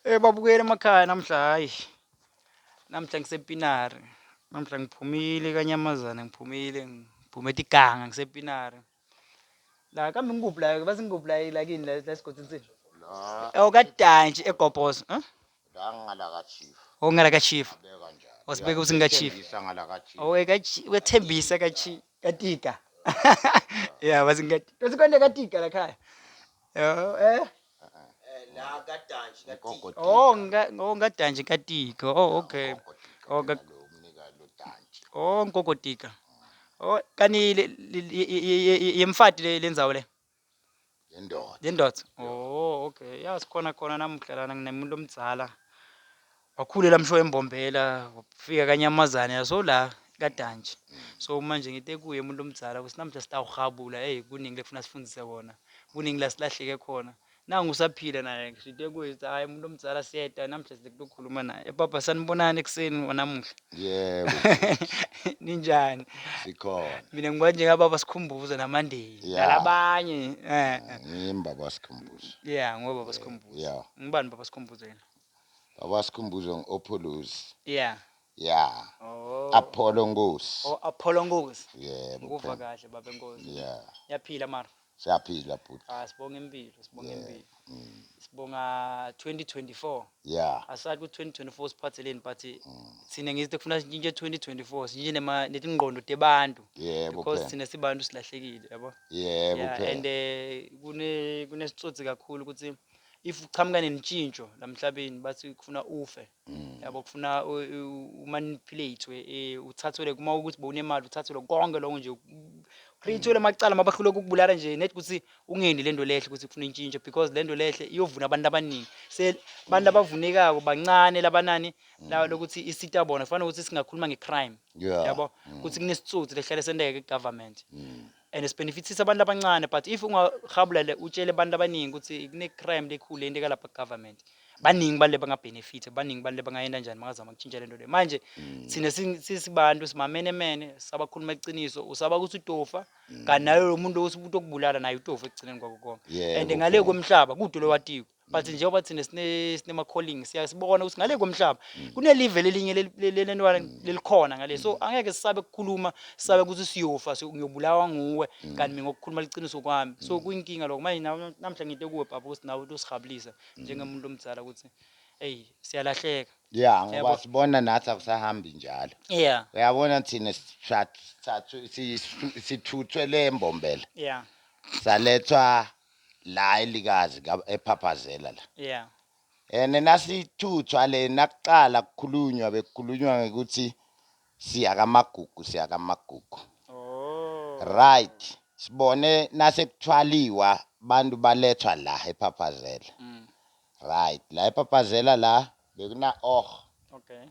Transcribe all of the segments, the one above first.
Eh babukele emakhaya namhla hayi. Namhla ngisePinari. Namhla ngiphumile kanyamazane ngiphumile ngiphume etiganga ngisePinari. La kambe ngikuphi la base ngikuphi la la kini la la esigodini senu? La Oh kaDantshi eGobhozo, huh? la ngala ka chief. Oh ngala ka chief. Abeka njalo. Wasibeka ukuthi ngika chief. Thembisa ngala ka chief. Oh ka chief wethembisa ka chief katika. Yeah base ngika. Bese kwande katika la khaya. Yo eh La kaDantshi kaTika. Oh nga oh ngaDantshi katika. Oh okay. Oh ka Lo umnika lo dantshi. Oh nkokotika. Oh kani yemfati le lendzawo le. Yendoda. Yendoda. Oh okay. Ya sikhona khona namuhla lana nginemuntu omdzala. Wakhulela msho eMbombela, wafika kanyamazane so la kaDantshi. So manje ngite kuye umuntu omdzala ukuthi namuhla sitawuhabula hey kuningi lekufuna sifundise kona. Kuningi la silahleke khona. Nangu usaphila naye ngishite kuye ukuthi hayi umuntu omdzala siyeda namhla size kulokhuluma naye. Eh baba sanibonani ekuseni wanamuhla. Yebo. Ninjani? Sikhona. Mina ngiba njengababa Sikhumbuzo naMandeni Yeah. nalabanye. Eh. eh. Ngimi baba Sikhumbuzo. Yeah, ngoba baba Sikhumbuzo. Yeah. Ngibani baba Sikhumbuzo yena? Baba Sikhumbuzo ngi-Opolose. Yeah. Yeah. Oh. Apollo Nkosi. Oh Apollo Nkosi. Yebo. Ngikuva phela. kahle baba Nkosi. Yeah. Yaphila mara. Siyaphila bhuti. Ah sibonga impilo, sibonga Yeah. impilo. Sibonga 2024. Yeah. Asathi ku 2024 siphatheleni but thina ngithi kufuna sitshintshe 2024 sitshintshe nema netingqondo tebantu. Yebo Because phela. thina sibantu silahlekile yabo. Yebo Yeah, phela. and eh kune kunesitsotsi kakhulu ukuthi if uqhamuka nentshintsho lamhlabeni bathi kufuna ufe. Yabo kufuna umanipulate eh uthathelwe kuma ukuthi bowunemali uthathelwe konke lokho nje create amacala mabahlule ukukubulala nje net ukuthi ungendi lento lehle ukuthi kufuna intshintsho because lento lehle iyovuna abantu abaningi se abantu abavunekako bancane labanani la lokuthi isita bona kufanele ukuthi singakhuluma ngecrime Yeah. yabo ukuthi kunesitsotsi lehlale senteke ku-government and sibenefithisa abantu abancane but if ungahabula utshele abantu abaningi ukuthi kune-crime lekhulu lento lapha ku-government baningi bale bangabenefitha baningi bale bangayenda njani bangazama ukutshintsha lento le manje thina sisibantu simamenemene sabakhuluma iqiniso usaba ukuthi utofa kanti naye lo muntu ukuthi umuntu okubulala naye utofa ekugcineni kwakho konke Yebo, and ngale phela. komhlaba kude lo watiko but njengoba thina sine sinema-calling siyasibona ukuthi ngale komhlaba kunelive lelinye lelentwana lelikhona ngale so angeke sisabe ukukhuluma sisabe ukuthi siyofa ngiyobulawa nguwe kanti mina ngokukhuluma liciniso kwami so kuyinkinga lokho manje namhla nginte kuwe baba ukuthi nawe usihabulisa njengomuntu omdala ukuthi eyi siyalahleka Yeah, ngoba Yabo. sibona nathi akusahambi njalo. Yeah. Uyabona thina sithathu sithuthwe le Mbombela. Yeah. Salethwa la elikazi ephaphazela la. Yeah. And nasithuthwa le nakuqala kukhulunywa bekukhulunywa ngokuthi siya kamagugu siya kamagugu. Oh. Right. Sibone nasekuthwaliwa bantu balethwa la ephaphazela. Right. La ephaphazela la bekuna oh Okay.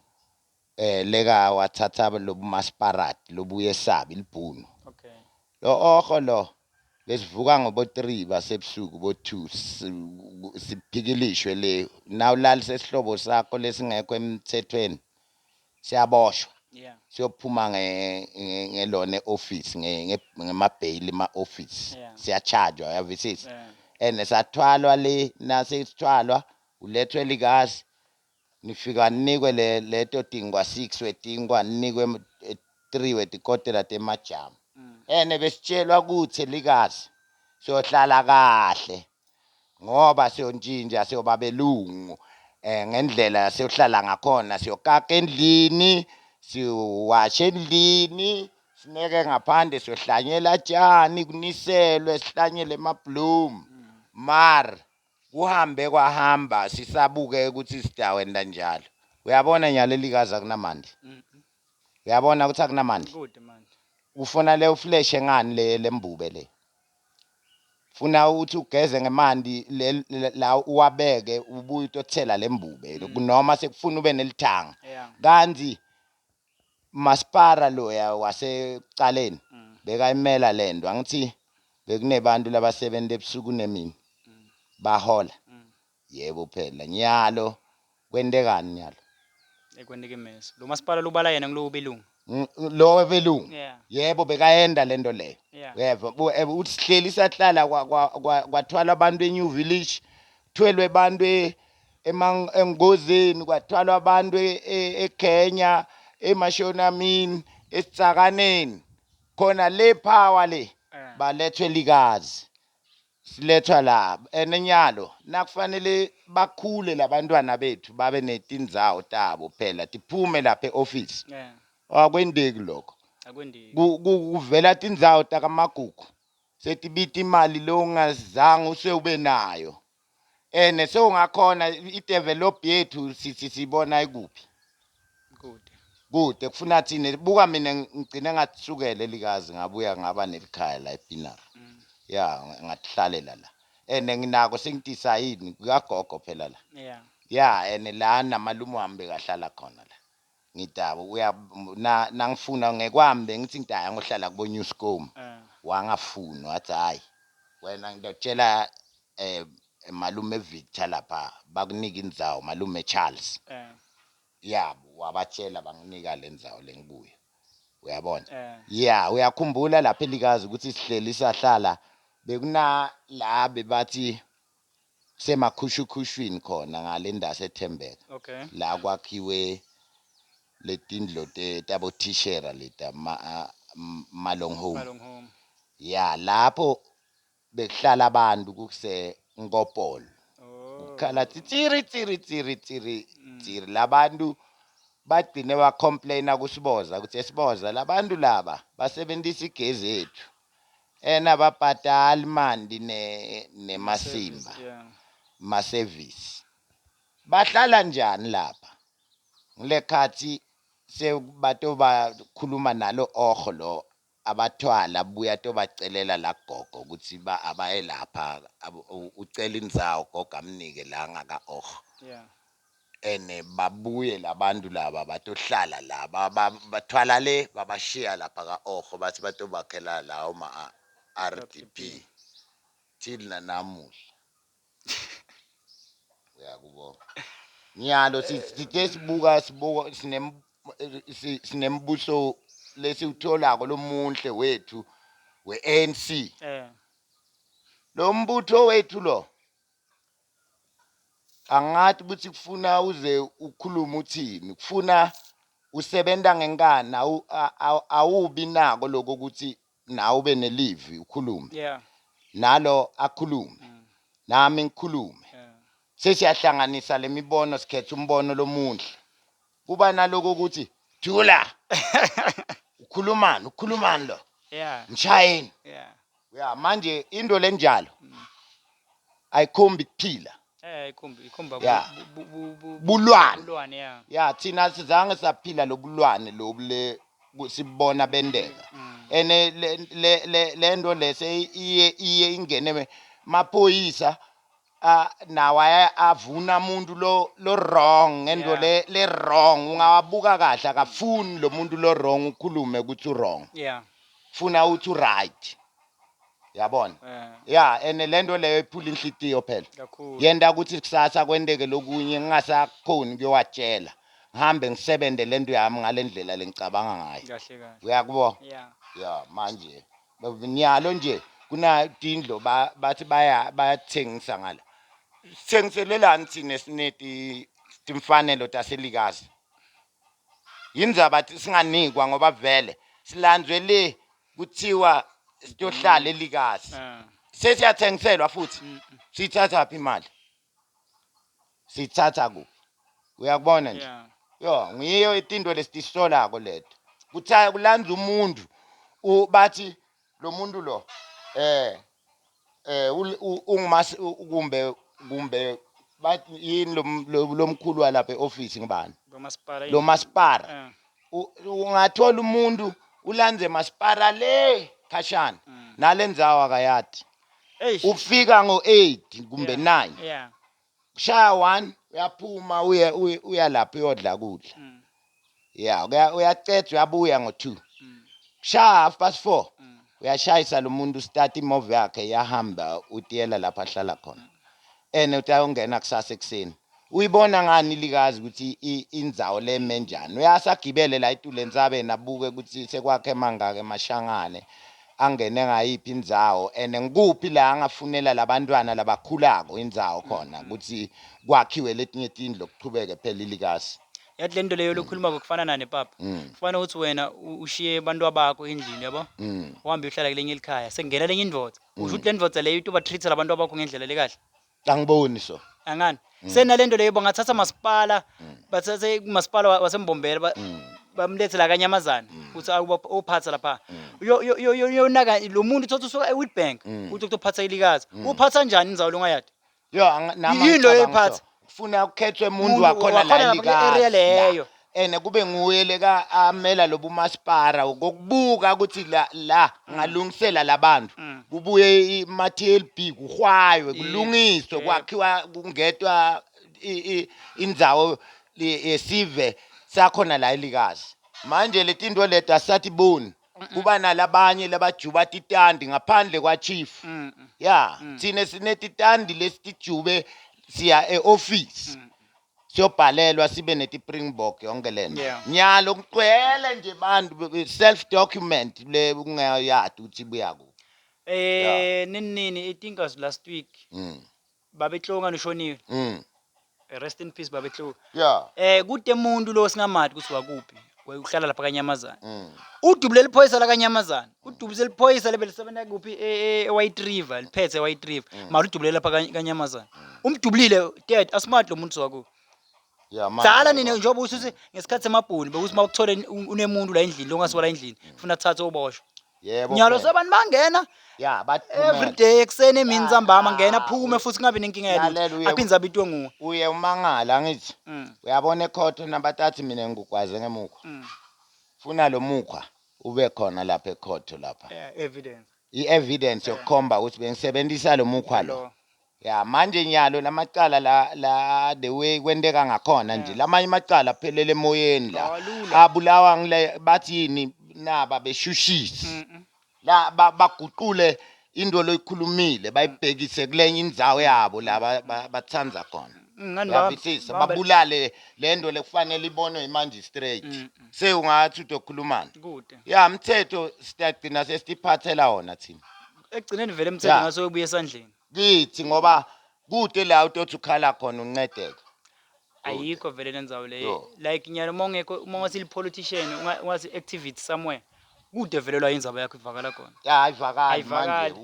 eh leka wathatha lobu masparat lobuye sabi libhunu. Okay. Lo oho lo besivuka ngobo 3 basebusuku bo 2 siphikilishwe le nawulalisa isihlobo sakho lesingekho emthethweni siyaboshwa Yeah. siyophuma ngelona office ngema-bail ema-office Yeah. siyachajwa uyavisisa Yeah. and sathwalwa le nasesithwalwa ulethwe likazi nifika ninikwe le leto tingwa 6 wetingwa ninikwe 3 wetikotela temajamu ene besitshelwa ukuthi likazi siyohlala kahle ngoba siyontshintsha siyoba belungu eh ngendlela siyohlala ngakhona siyokaka endlini siwashe endlini sineke ngaphandle siyohlanyela tshani kuniselwe sihlanyele emabloom mar kuhambe kwahamba sisabuke ukuthi sidawenda njalo uyabona nyalo elikazi akunamandi uyabona ukuthi akunamandi Kude manje. ufuna le ufleshe ngani le lembube le funa ukuthi ugeze ngemanti la uwabeke ubuye utothela lembube noma sekufuna ube nelithanga Yeah. kanti masipara loya wasekucaleni bekayimela lento angithi bekunebantu labasebenza ebusuku nemini bahola yebo phela nyalo kwentekani nyalo Ekwenteke mess. Lo masipala lobala yena ngulowo belungu. Lo webelungu Yeah. yebo bekayenda lento leyo Yeah. uyeva usihleli sahlala kwathwala abantu eNew Village thwelwe abantu Engozini kwathwalwa abantu eKenya, emashonamini, esitsakaneni khona le power le balethwe likazi, silethwa la. Ene nyalo nakufanele bakhule labantwana bethu babe netindzawo tabo phela, tiphume lapha e-office. Akwendeki lokho. Akwendeki. Kuvela tindzawo takamagugu setibita imali longazange use ube nayo, ene sewungakhona i-develop yethu sithi sibona ikuphi? Kude. Kude. Kufuna thina, buka mina, ngigcine ngathukele likazi, ngabuya ngaba nelikhaya la ePienaar. Ya, ngatihlalela la, ene nginako sengidisayini kukagogo phela la. Ya, ene la namalume wami bekahlala khona la. Ngidabo uya na nangifuna ngekwami bengithi ngidaya ngohlala kubo Newscom. Wangafuni, wathi hayi wena, ngiyotshela malume Victor lapha bakunika indzawo, malume Charles. Yabo, wabatshela, banginika le ndzawo lengikuyo, uyabona? Ya, uyakhumbula lapha elikazi ukuthi sihleli sahlala, bekuna la bebathi semakhushukushwini khona ngale ndawo sethembeka. La kwakhiwe letindlo tabothishera leta Malong Home. Malong Home. Ya, lapho bekuhlala abantu kuse Nkopolo. Kukhala tsiri tsiri tsiri tsiri tsiri. Labantu bagcine bacomplaina kusiboza ukuthi esiboza labantu laba basebenzisa igezi yethu, ena babhadali mandi ne nemasimba. Service, yeah. Ma-service bahlala njani lapha ngilekhathi sebatobakhuluma nalo oho lo abathwala buya tobacelela la gogo ukuthi ba abaye lapha, ucela indzawo gogo amnike la ngaka oho. Ene babuye labantu laba batohlala la, bathwala le babashiya lapha ka oho, bathi batobakhela lawo ma RDP till nanamuhla, uyakubona. Nyalo sithe sibuka sinembuso lesiwutholako lomunhle wethu we-ANC. Lo mbutho wethu lo angathi ukuthi kufuna uze ukhulume uthini, kufuna usebenta ngenkani, awubi nako lokho ukuthi nawe ube nelivi ukhulume. Nalo akhulume, nami ngikhulume. Sesiyahlanganisa lemibono, sikhetha umbono lomuhle. Kuba naloko ukuthi thula, ukhulumani, ukhulumani lo? Mshayeni. Ya, manje into lenjalo ayikhombi kuphila. Ikhomba ikhomba Bulwane. Bulwane, yeah. Ya, thina sizange saphila lobulwane lobu le sibona bendeka. Ene le le le nto lese iye ingene maphoyisa nawo avuna umuntu lo wrong ngento le wrong. Ungawabuka kahle, akafuni lo muntu lo wrong ukhulume ukuthi wrong. Funa uthi right, yabona? Ya, ene lento leyo iphula inhlitiyo phela. Kakhulu. Yenta ukuthi kusasa kwenteke lokunye ngingasakhoni kuyowatshela, ngihambe ngisebente lento yami ngale ndlela lengicabanga ngayo. Kahle kahle. Uyakubo? Yeah. Ya, manje nyalo nje kuna tindlo bathi bayathengisa ngala, sithengiselelani thina sineti timfanelo taselikazi? Yindzaba singanikwa ngoba vele silandzwe le kuthiwa sitohlala elikazi. Sesiyathengiselwa futhi. Siyithatha phi imali? Siyithatha kuphi? Uyakubona nje? Yeah. Yo, ngiyo itinto lesitisolako leto. Kuthiwa kulanza umuntu, bathi lo muntu lo ungumas kumbe bathi yini lo mkhulu walapha e-office, ngibani? Lo masipala. Lo masipara. Ungathola umuntu ulanze masipara le khashana nalendzawo akayadi. Eish. Ufika ngo-8 kumbe 9. Kushaya 1 uyaphuma, uya lapha uyodla kudla. Ya, uyaceda, uyabuya ngo-2. Kushaya 4:30 uyashayisa lo muntu, start imove yakhe, iyahamba, utiyela lapha ahlala khona, ene utayongena kusasa ekuseni. Uyibona ngani likazi ukuthi indzawo leme njani? Uyasagibele la itule entsabeni, abuke ukuthi sekwakhe mangaka emashangane. Angene ngayiphi indzawo and ngikuphi la angafunela labantwana labakhulako indzawo khona ukuthi kwakhiwe letinye tindlu, kuchubeke phela ilikasi. Yathi le nto leyo lokhuluma kufana nani, papa? Kufana ukuthi wena ushiye abantu abakho endlini, yabo, uhambe uyohlala kulenye likhaya, sekungena lenye indvodza. Usho ukuthi le ndvodza leyo itoba-treat-a labantu abakho ngendlela lekahle? Angiboni so. Angani senale nto leyo, bangathatha masipala, bathathe kumasipala waseMbombela, bamlethe la kanyamazana ukuthi uphatha lapha. Uyonaka lo muntu, uthatha usuka e-Witbank, uthi ukutophatha ilikazi, uphatha njani indzawo longayadi? Yo, nami Yini lo angicabanga oyiphatha? so. Kufuna kukhethwe umuntu Umuntu wakhona la wakhona lapha kule area elikazi la. leyo. Ene kube nguye leka amela lobumasipara kokubuka ukuthi la la ngalungisela labantu, kubuye ima-TLB, kuhwaywe, kulungiswe, kwakhiwa, kungetwa indzawo yesive sakhona la elikazi. Manje letinto leto asatiboni, kuba nalabanye labajuba titandi ngaphandle kwa-chief. Ya, thine sinetitandi lesitijube, siya e-office siyobhalelwa, sibe neti-springbok, yonke lento. Nyalo kugcwele nje bantu self document le kungayadi ukuthi ibuya kuphi. Nini nini, I think was last week, babehlonga ushoniwe. Rest in peace babehlonga. Kude umuntu lo singamati ukuthi wakuphi, uhlala lapha kanyamazana. Udubule liphoyisa la kanyamazana, udubule liphoyisa lebe lisebenza kuphi, e-White River, liphethe e-White River, mara udubule lapha kanyamazana, umdubulile dead. Asimati lo muntu wakuphi. Yeah, manje Dala nini, njengoba usuthi ngesikhathi semabhuni bekuthi uma ukuthole unemuntu la endlini longasiwa la endlini, funa kuthathe uboshwe. Yebo. Nyalo Phela. sebantu bangena Ya, every bathumela. day, ekuseni, emini, ntambama, ngena, phume, futhi kungabi nenkinga Lalela, yalutho, aphindze abitwe nguwe. Uye umangala, angithi uyabona ekhotho nabatathi mina ngikugwaze ngemukhwa. Funa lo mukhwa ube khona lapha ekhotho lapha. Yeah, evidence. I-evidence yokukhomba ukuthi bengisebenzisa lo mukhwa lo. Lo. Ya, manje nyalo lamacala la la, the way kwenteka ngakhona nje, lamanye amacala aphelele emoyeni la. Awalula. Abulawa ngile bathi yini naba beshushisi la, baguqule into loyikhulumile, bayibhekise kulenye indzawo yabo la batsandza khona. Ngani Uyavisisa? Babulale le nto lekufanele ibonwe i-magistrate, sewungathi utokhulumana. Kude. Ya, mthetho siyagcina sesitiphathela wona thina. Ekugcineni vele emthetho ngase ubuye esandleni. Kithi, ngoba kude la utothi ukhala khona uncedeke. Ayikho vele lendzawo leyo. Yo. Like nyalo uma ungekho, uma ungathi li-politician, ungathi activist somewhere, kude vele la indzaba yakho ivakala khona. Ya, ayivakali manje. Ayivakali.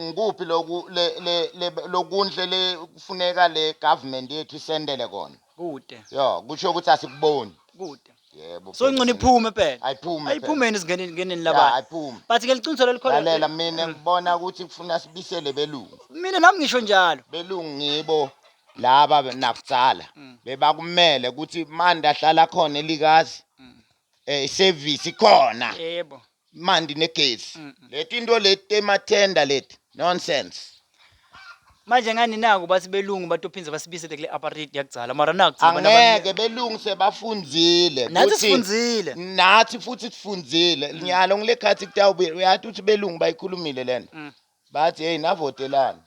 Ngikuphi loku le le lokunhle le kufuneka le government yethu isendele kona? Kude. Yo, kusho ukuthi asikuboni. Kude. Yebo. So ingcono iphume phela. Ayiphume phela. Ayiphumeni, singene ngeneni Ya, labantu. ayiphume. But ke liqiniso lelikhona. Lalela, mina ngibona ukuthi kufuna sibisele belungu. Mina nami ngisho njalo. Belungu ngibo laba nakutsala bebakumele ukuthi mandi ahlala khona elikazi, service ikhona, mandi negesi, leti into leti emathenda leti nonsense. Manje ngani naku bathi belungu batophinze basibisele kule apartheid yakudzala, mara naku thina abantu Angeke, belungu sebafundzile Nathi sifundzile, nathi futhi sifundzile. Nyalo ngilekhathi kutawube uyathi uthi belungu bayikhulumile lento, bathi hey, navotelani,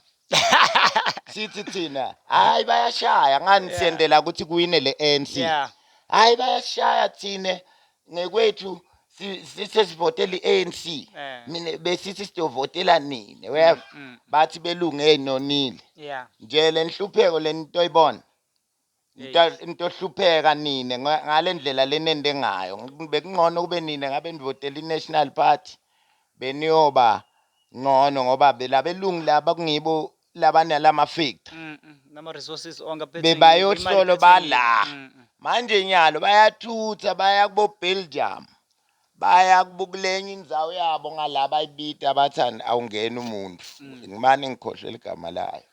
sithi thina hayi, bayashaya ngani, siyendela ukuthi kuwine le ANC. Hayi, bayashaya, thine ngekwethu sesivotela i-ANC. Mina besithi siyovotela nini, uyeva? Bathi belungu hey, nonile nje le nhlupheko lento oyibona, into ohlupheka nine ngale ndlela lenende ngayo, bekungcono kube nine ngabe nivotela i-National Party, beniyoba ngcono, ngoba belabelungu laba kungibo labanalama-factory. Nama resources onke aphethwe Bebayohlolo imali phethwe bala. ngibo. Manje nyalo bayathutha, baya kubo Belgium, baya kulenye indzawo yabo ngala bayibita bathani, awungeni umuntu, ngimane ngikhohlwe ligama layo,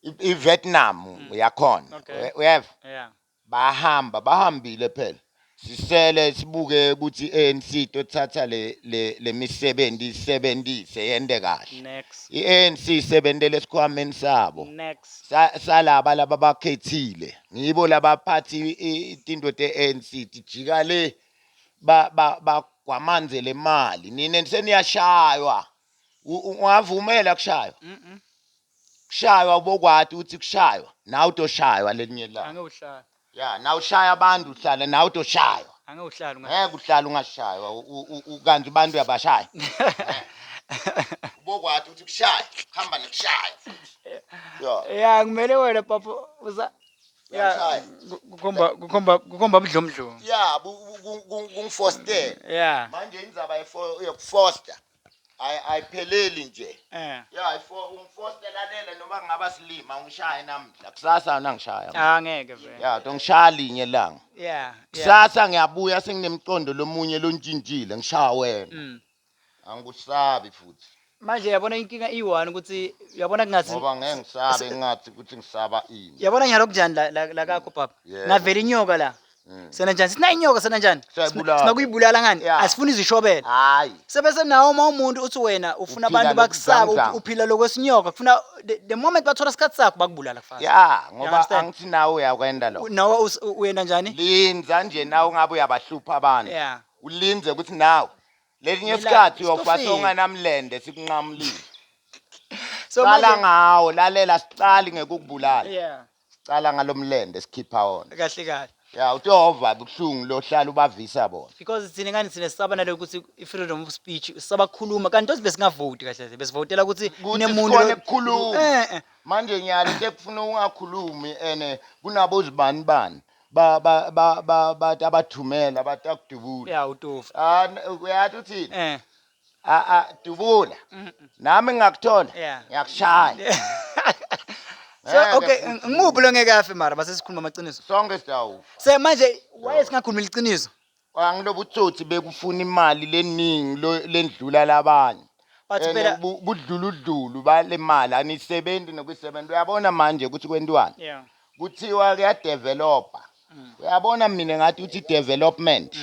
iVietnam yakhona. Uyeva? Yeah. Bahamba, bahambile phela, sisele sibuke ukuthi i-ANC tothatha le le lemisebenzi isebenzise yende kahle. Next. I-ANC isebentele esikhwameni sabo. Next. Salaba laba bakhethile, ngibo labaphathi itinto te-ANC, tijika le bagwamanze le mali, nine seniyashaywa. Ungavumela kushaywa? Kushaywa ubokwati ukuthi kushaywa nawe utoshaywa lelinye ilanga. Angeke uhlale. Ya, nawe ushaya abantu, uhlala nawe utoshaywa. Angeke uhlale Ngeke uhlale ungashaywa, kanti abantu uyabashaya. Ubokwati ukuthi kushaya, kuhamba nekushaya futhi. Ya. Ya kumele wena papa uza ya Uyangishaya. kukhomba kukhomba kukhomba budlomdlomo. Ya, kungifostela. Yeah. Manje indzaba yokufoster ayipheleli nje. Eh. Ya, ungifoster lalela noma ngingaba silima ungishaye namhla. Kusasa nangishaya. Ah ngeke vele. Ya, tongishaya linye langa. Yeah. Yeah. Kusasa ngiyabuya senginemqondo lomunye lontshintshile ngishaya wena. Angikusabi futhi. Manje yabona inkinga iyi-one ukuthi uyabona kungathi Ngoba ngeke ngisabe ngathi ukuthi ngisaba ini. yabona nyalo kunjani la la, la kakho baba. Yebo. Ngavela inyoka la. Sena njani? Sina inyoka sena njani? Siyayibulala. Sinakuyibulala ngani? Yeah. Asifuni izishobela. Hayi. Sebese nawo uma umuntu uthi wena ufuna Uphila abantu bakusaba lokuzanguzangu. uphila lokwesinyoka kufuna the moment bathola isikhathi sakho bakubulala kufasa. Ya, ngoba understand? angithi nawe uyakwenda lo. Nawe uyenda njani? Linza nje nawe ungabe uyabahlupha abantu. Yeah. Ulinze ukuthi nawe lelinye Mina- isikhathi uyofa Sitofile. songanamlende sikunqamulile. So Qala manje ngawo lalela sicali ngekukubulala. yeah, Sicala ngalomlende sikhipha wona. kahle kahle. Ya, utova buhlungu lo hlala ubavisa bona. Because thina ngani thina sisaba nalokho ukuthi i-freedom of speech sisabakhuluma kanti tothi besingavoti kahle kahle besivotela ukuthi Ukuthi kunemuntu sikhone ukukhuluma. Eh eh. Manje nyalo into ekufuna ungakhulumi ene kunabo zibani bani ba ba ba ba bathi abathumela bathi akudubula. Yeah, utofu. Ah uyathi uthini? Eh. A a dubula. Nami ngingakuthola. Yeah. Ngiyakushaya. So Ngeke okay, futhi. ngimuphi lo ngeke afe mara base sikhuluma amaqiniso. Sonke siyawufa. Se manje waye singakhulumi iqiniso. Angilobutsotsi bekufuna imali leningi lendlula labanye. But Ene phela budluludlulu bale mali anisebenzi nokusebenza. Uyabona manje ukuthi kwentiwani? yeah. Kuthiwa kuyadevelopa. Uyabona mina ngathi uthi development.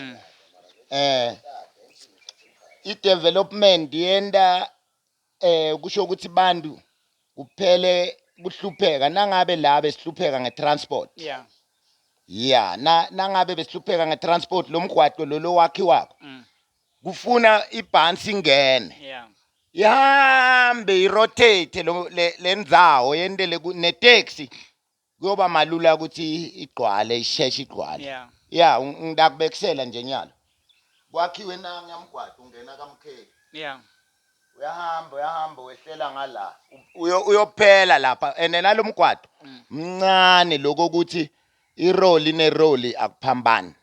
I-development yenda kusho ukuthi bantu kuphele kuhlupheka nangabe la besihlupheka ngetransport. Yeah. Yeah, na nangabe besihlupheka ngetransport lo mgwaqo lo lo wakhiwako. Kufuna ibhansi ingene. Yeah. Ihambe irotate lo lendzawo yendele netaxi kuyoba malula ukuthi igcwale isheshe igcwale. Yeah. Yeah, ngidakubekisela nje nyalo. Kwakhiwe nanga mgwaqo ungena kaMkheli. Yeah. Uyahamba uyahamba wehlela ngala. Uyophela lapha ene nalomgwaqo mncane lokho ukuthi iroli neroli akuphambani.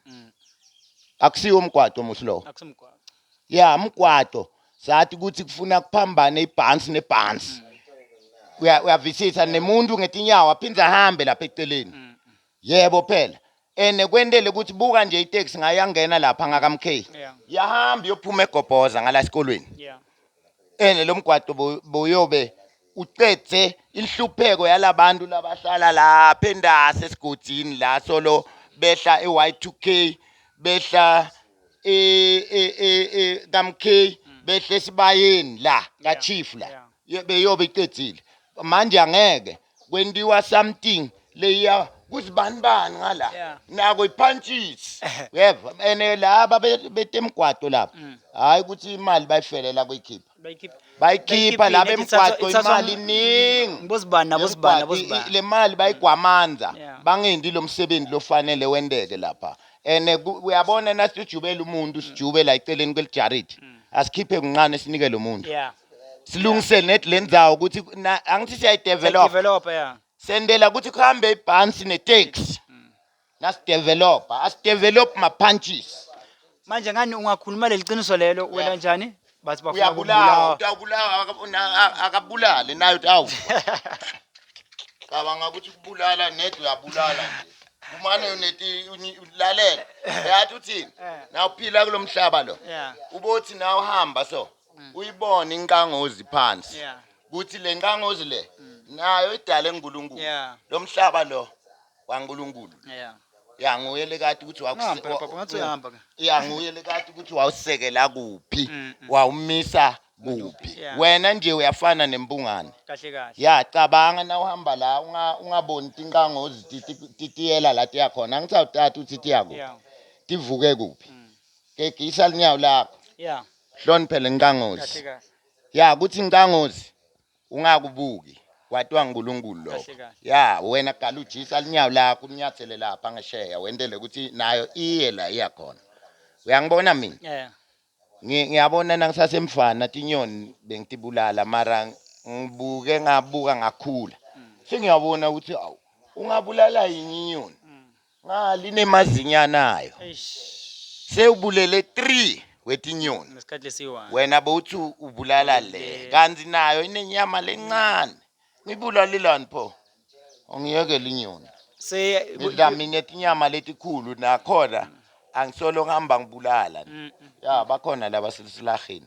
Akusiwo umgwaqo muslo. Akusumgwaqo. Ya, umgwaqo sathi ukuthi kufuna kuphambane ibhansi nebhansi. Uyavisisa nemuntu ngetinyawo aphinze ahambe lapha eceleni. Yebo phela. Ene kwendele ukuthi buka nje itaxi ngayangena lapha ngaka MK. Yeah. Yahamba iyophuma egobhoza ngala esikolweni. Yeah. Ene lo mgwaqo boyobe uqedze inhlupheko yalabantu labahlala lapha endase esigodini la solo behla e-Y2K behla kaMK behla esibayeni la ka chief la. Yeah. Beyobe iqedzile. Manje angeke kwentiwa something leya kuzibanibani ngala. Yeah. Nako ipunches. Uyeva ene laba betemgwaqo lapha. Hayi ukuthi imali bayifelela kuyikhipha. Bayikhipha. Bayikhipha laba Bayikhipha, emgwaqo ithathwa- imali iningi. Ngibozibani nabozibani Lemgwaqo, nabozibani. le mali bayigwamanza Yeah. bangendi lo msebenzi lofanele wendeke lapha. Ene uyabona nasijubela umuntu sijube la eceleni kwelijariti. Asikhiphe kunqane sinike lo muntu. Yeah. Silungise net lendzawo ukuthi angithi siyayidevelop. Develop yeah. Sendela ukuthi kuhambe ibhansi netaxi. Nasidevelopa, asidevelop ma punches. Manje ngani ungakhuluma leliqiniso lelo wena njani? Bathi bafuna Uyabulawa, ukubulawa. utawubulawa akabulale naye utawu. Cabanga ukuthi kubulala net uyabulala nje. Kumane uneti ulalela. Uyathi uthini? Eh. Nawuphila kulomhlaba lo. Yeah. Ubothi nawe uhamba so uyibone inkangozi phansi. Yeah. Kuthi le nkangozi le nayo idale nguNkulunkulu. Yeah. Lo mhlaba lo waNkulunkulu. Yeah. Ya nguye lekati ukuthi Ngihamba phela papa ngathi uyahamba ke. Ya nguye lekati ukuthi wawusekela kuphi, wawumisa kuphi. Yeah. Wena nje uyafana nempungane. Kahle kahle. Ya cabanga na uhamba la ungaboni tinkangozi titiyela la tiya khona. Angithi awutati ukuthi tiya kuphi. Yeah. Tivuke kuphi. Gegisa linyawo lakho. Yeah. Hloniphe lenkangozi. Kahle kahle. Ya kuthi inkangozi ungakubuki. Kwatiwa nguNkulunkulu lokho. Kahle kahle. Ya wena galujisa linyawo lakho unyathele lapha ngesheya wendele ukuthi nayo iye la iya khona. Uyangibona mina? Yeah. Ngiyabona nangisasemfana tinyoni bengitibulala mara ngibuke ngabuka ngakhula. Sengiyabona ukuthi awu ungabulala yinye inyoni. Ngali nemazinyana ayo. Eish. Sewubulele 3 wetinyoni. Ngesikhathi lesiyi-one. Wena bowuthi ubulala le kanti nayo inenyama lencane. Ngibulalelani pho? Ungiyekele inyoni. Se Ngidla mina tinyama letikhulu nakhona angisolo ngihamba ngibulala. Ya bakhona laba silahini.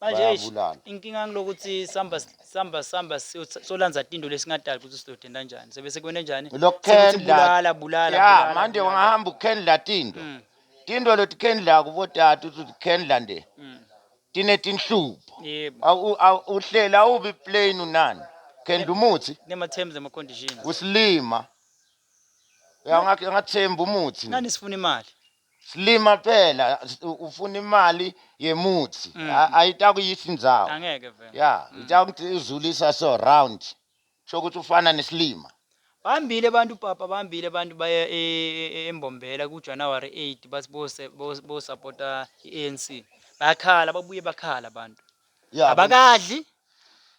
Manje eish, Bayabulala. inkinga ngilokuthi samba samba samba solanza tinto lesingadali ukuthi sidodenda kanjani. Sebe sekwene njani? Sekuthi Lokukhendla. bulala bulala Ya bulala, manje bulala. ungahamba ukhendla tinto. Tinto letikhendla kubotata uthi ukhendla nje. Tinetinhlupho. Yebo. Uhlela ubi plain unani. Khendla umuthi Nema terms ama conditions. usilima. Ya ungathemba umuthi. Nani sifuna imali? Silima phela ufuna imali yemuthi. Ayitakuyisa indzawo. Angeke vele. Ya, itakuthi uzulisa so round. Sho ukuthi ufana nesilima. Bahambile abantu papa bahambile abantu baya eMbombela kuJanuary 8 bathi bose bo supporta iANC. Bayakhala babuye bakhala abantu. Ya, Abakadli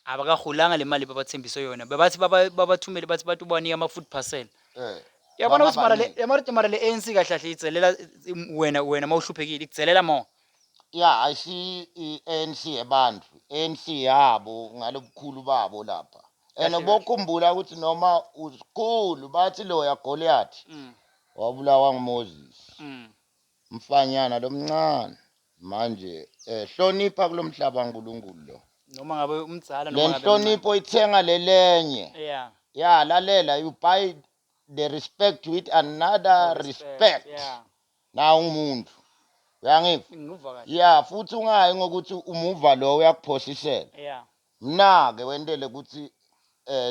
abakahulanga le mali babathembise yona. Bebathi babathumele bathi bathi ubanika ama food parcel. Yabona ukuthi mara le bangabaningi. yabona ukuthi mara le ANC kahle kahle itselela wena mawuhluphekile ikutselela mo. Ya, ayisi i-ANC yabantu, ANC yabo ngalobukhulu babo lapha. And Kahle kahle. bokhumbula ukuthi noma usikhulu bathi loya Goliath wabulawa nguMoses. Mfanyana lomncane manje hlonipha kulomhlaba kaNkulunkulu lo. Noma ngabe umdzala Le noma ngabe nhlonipho ithenga lelenye. umncane. Yeah. Ya lalela you buy the respect with another respect. Yeah. Na umuntu. Uyangiva? Ngikuva kahle. Ya futhi ungayi ngokuthi umuva lo uyakuphosisela. Yeah. Mina ke wentele ukuthi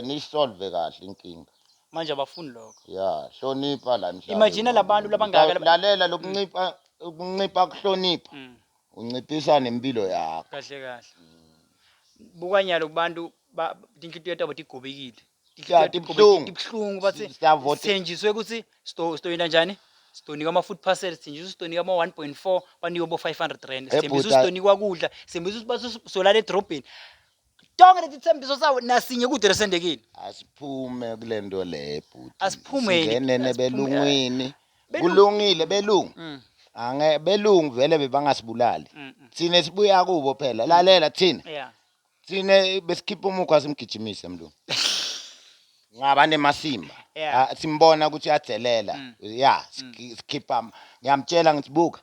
nisolve kahle inkinga. Manje abafuni lokho. Ya hlonipha la emhlabeni. Imagine labantu labangaka Lalela lokuncipha ukuncipha kuhlonipha. Unciphisa nempilo yakho. Kahle kahle. Bukanyalo kubantu tinhlitiyo tabo tigobekile. Ya, tibuhlungu. Tibuhlungu bathi Siyavota. sithenjiswe ukuthi sitoyina njani? Sitonika ama food parcel, sithenjiswe sitonika ama 1.4 banikwe bo 500 rand. Sithembiswe bhuta. sitonikwa kudla, sithembiswe ukuthi bathi solala edrobheni. Tonke leti thembiso sawo nasinye kude lesendekile. Asiphume kule nto le bhuti. Asiphumeni, Singene asiphume- nebelungwini. Belungu- Kulungile belungu. Ange belungu vele bebangasibulali. Thina sibuya kubo phela. Lalela thina. Yeah. Thina besikhipha umukhwa simgijimise mlungu. Ngaba nemasimba. Yeah. Ah, simbona ukuthi uyadzelela. Ya, sikhipha ngiyamtshela ngithi buka.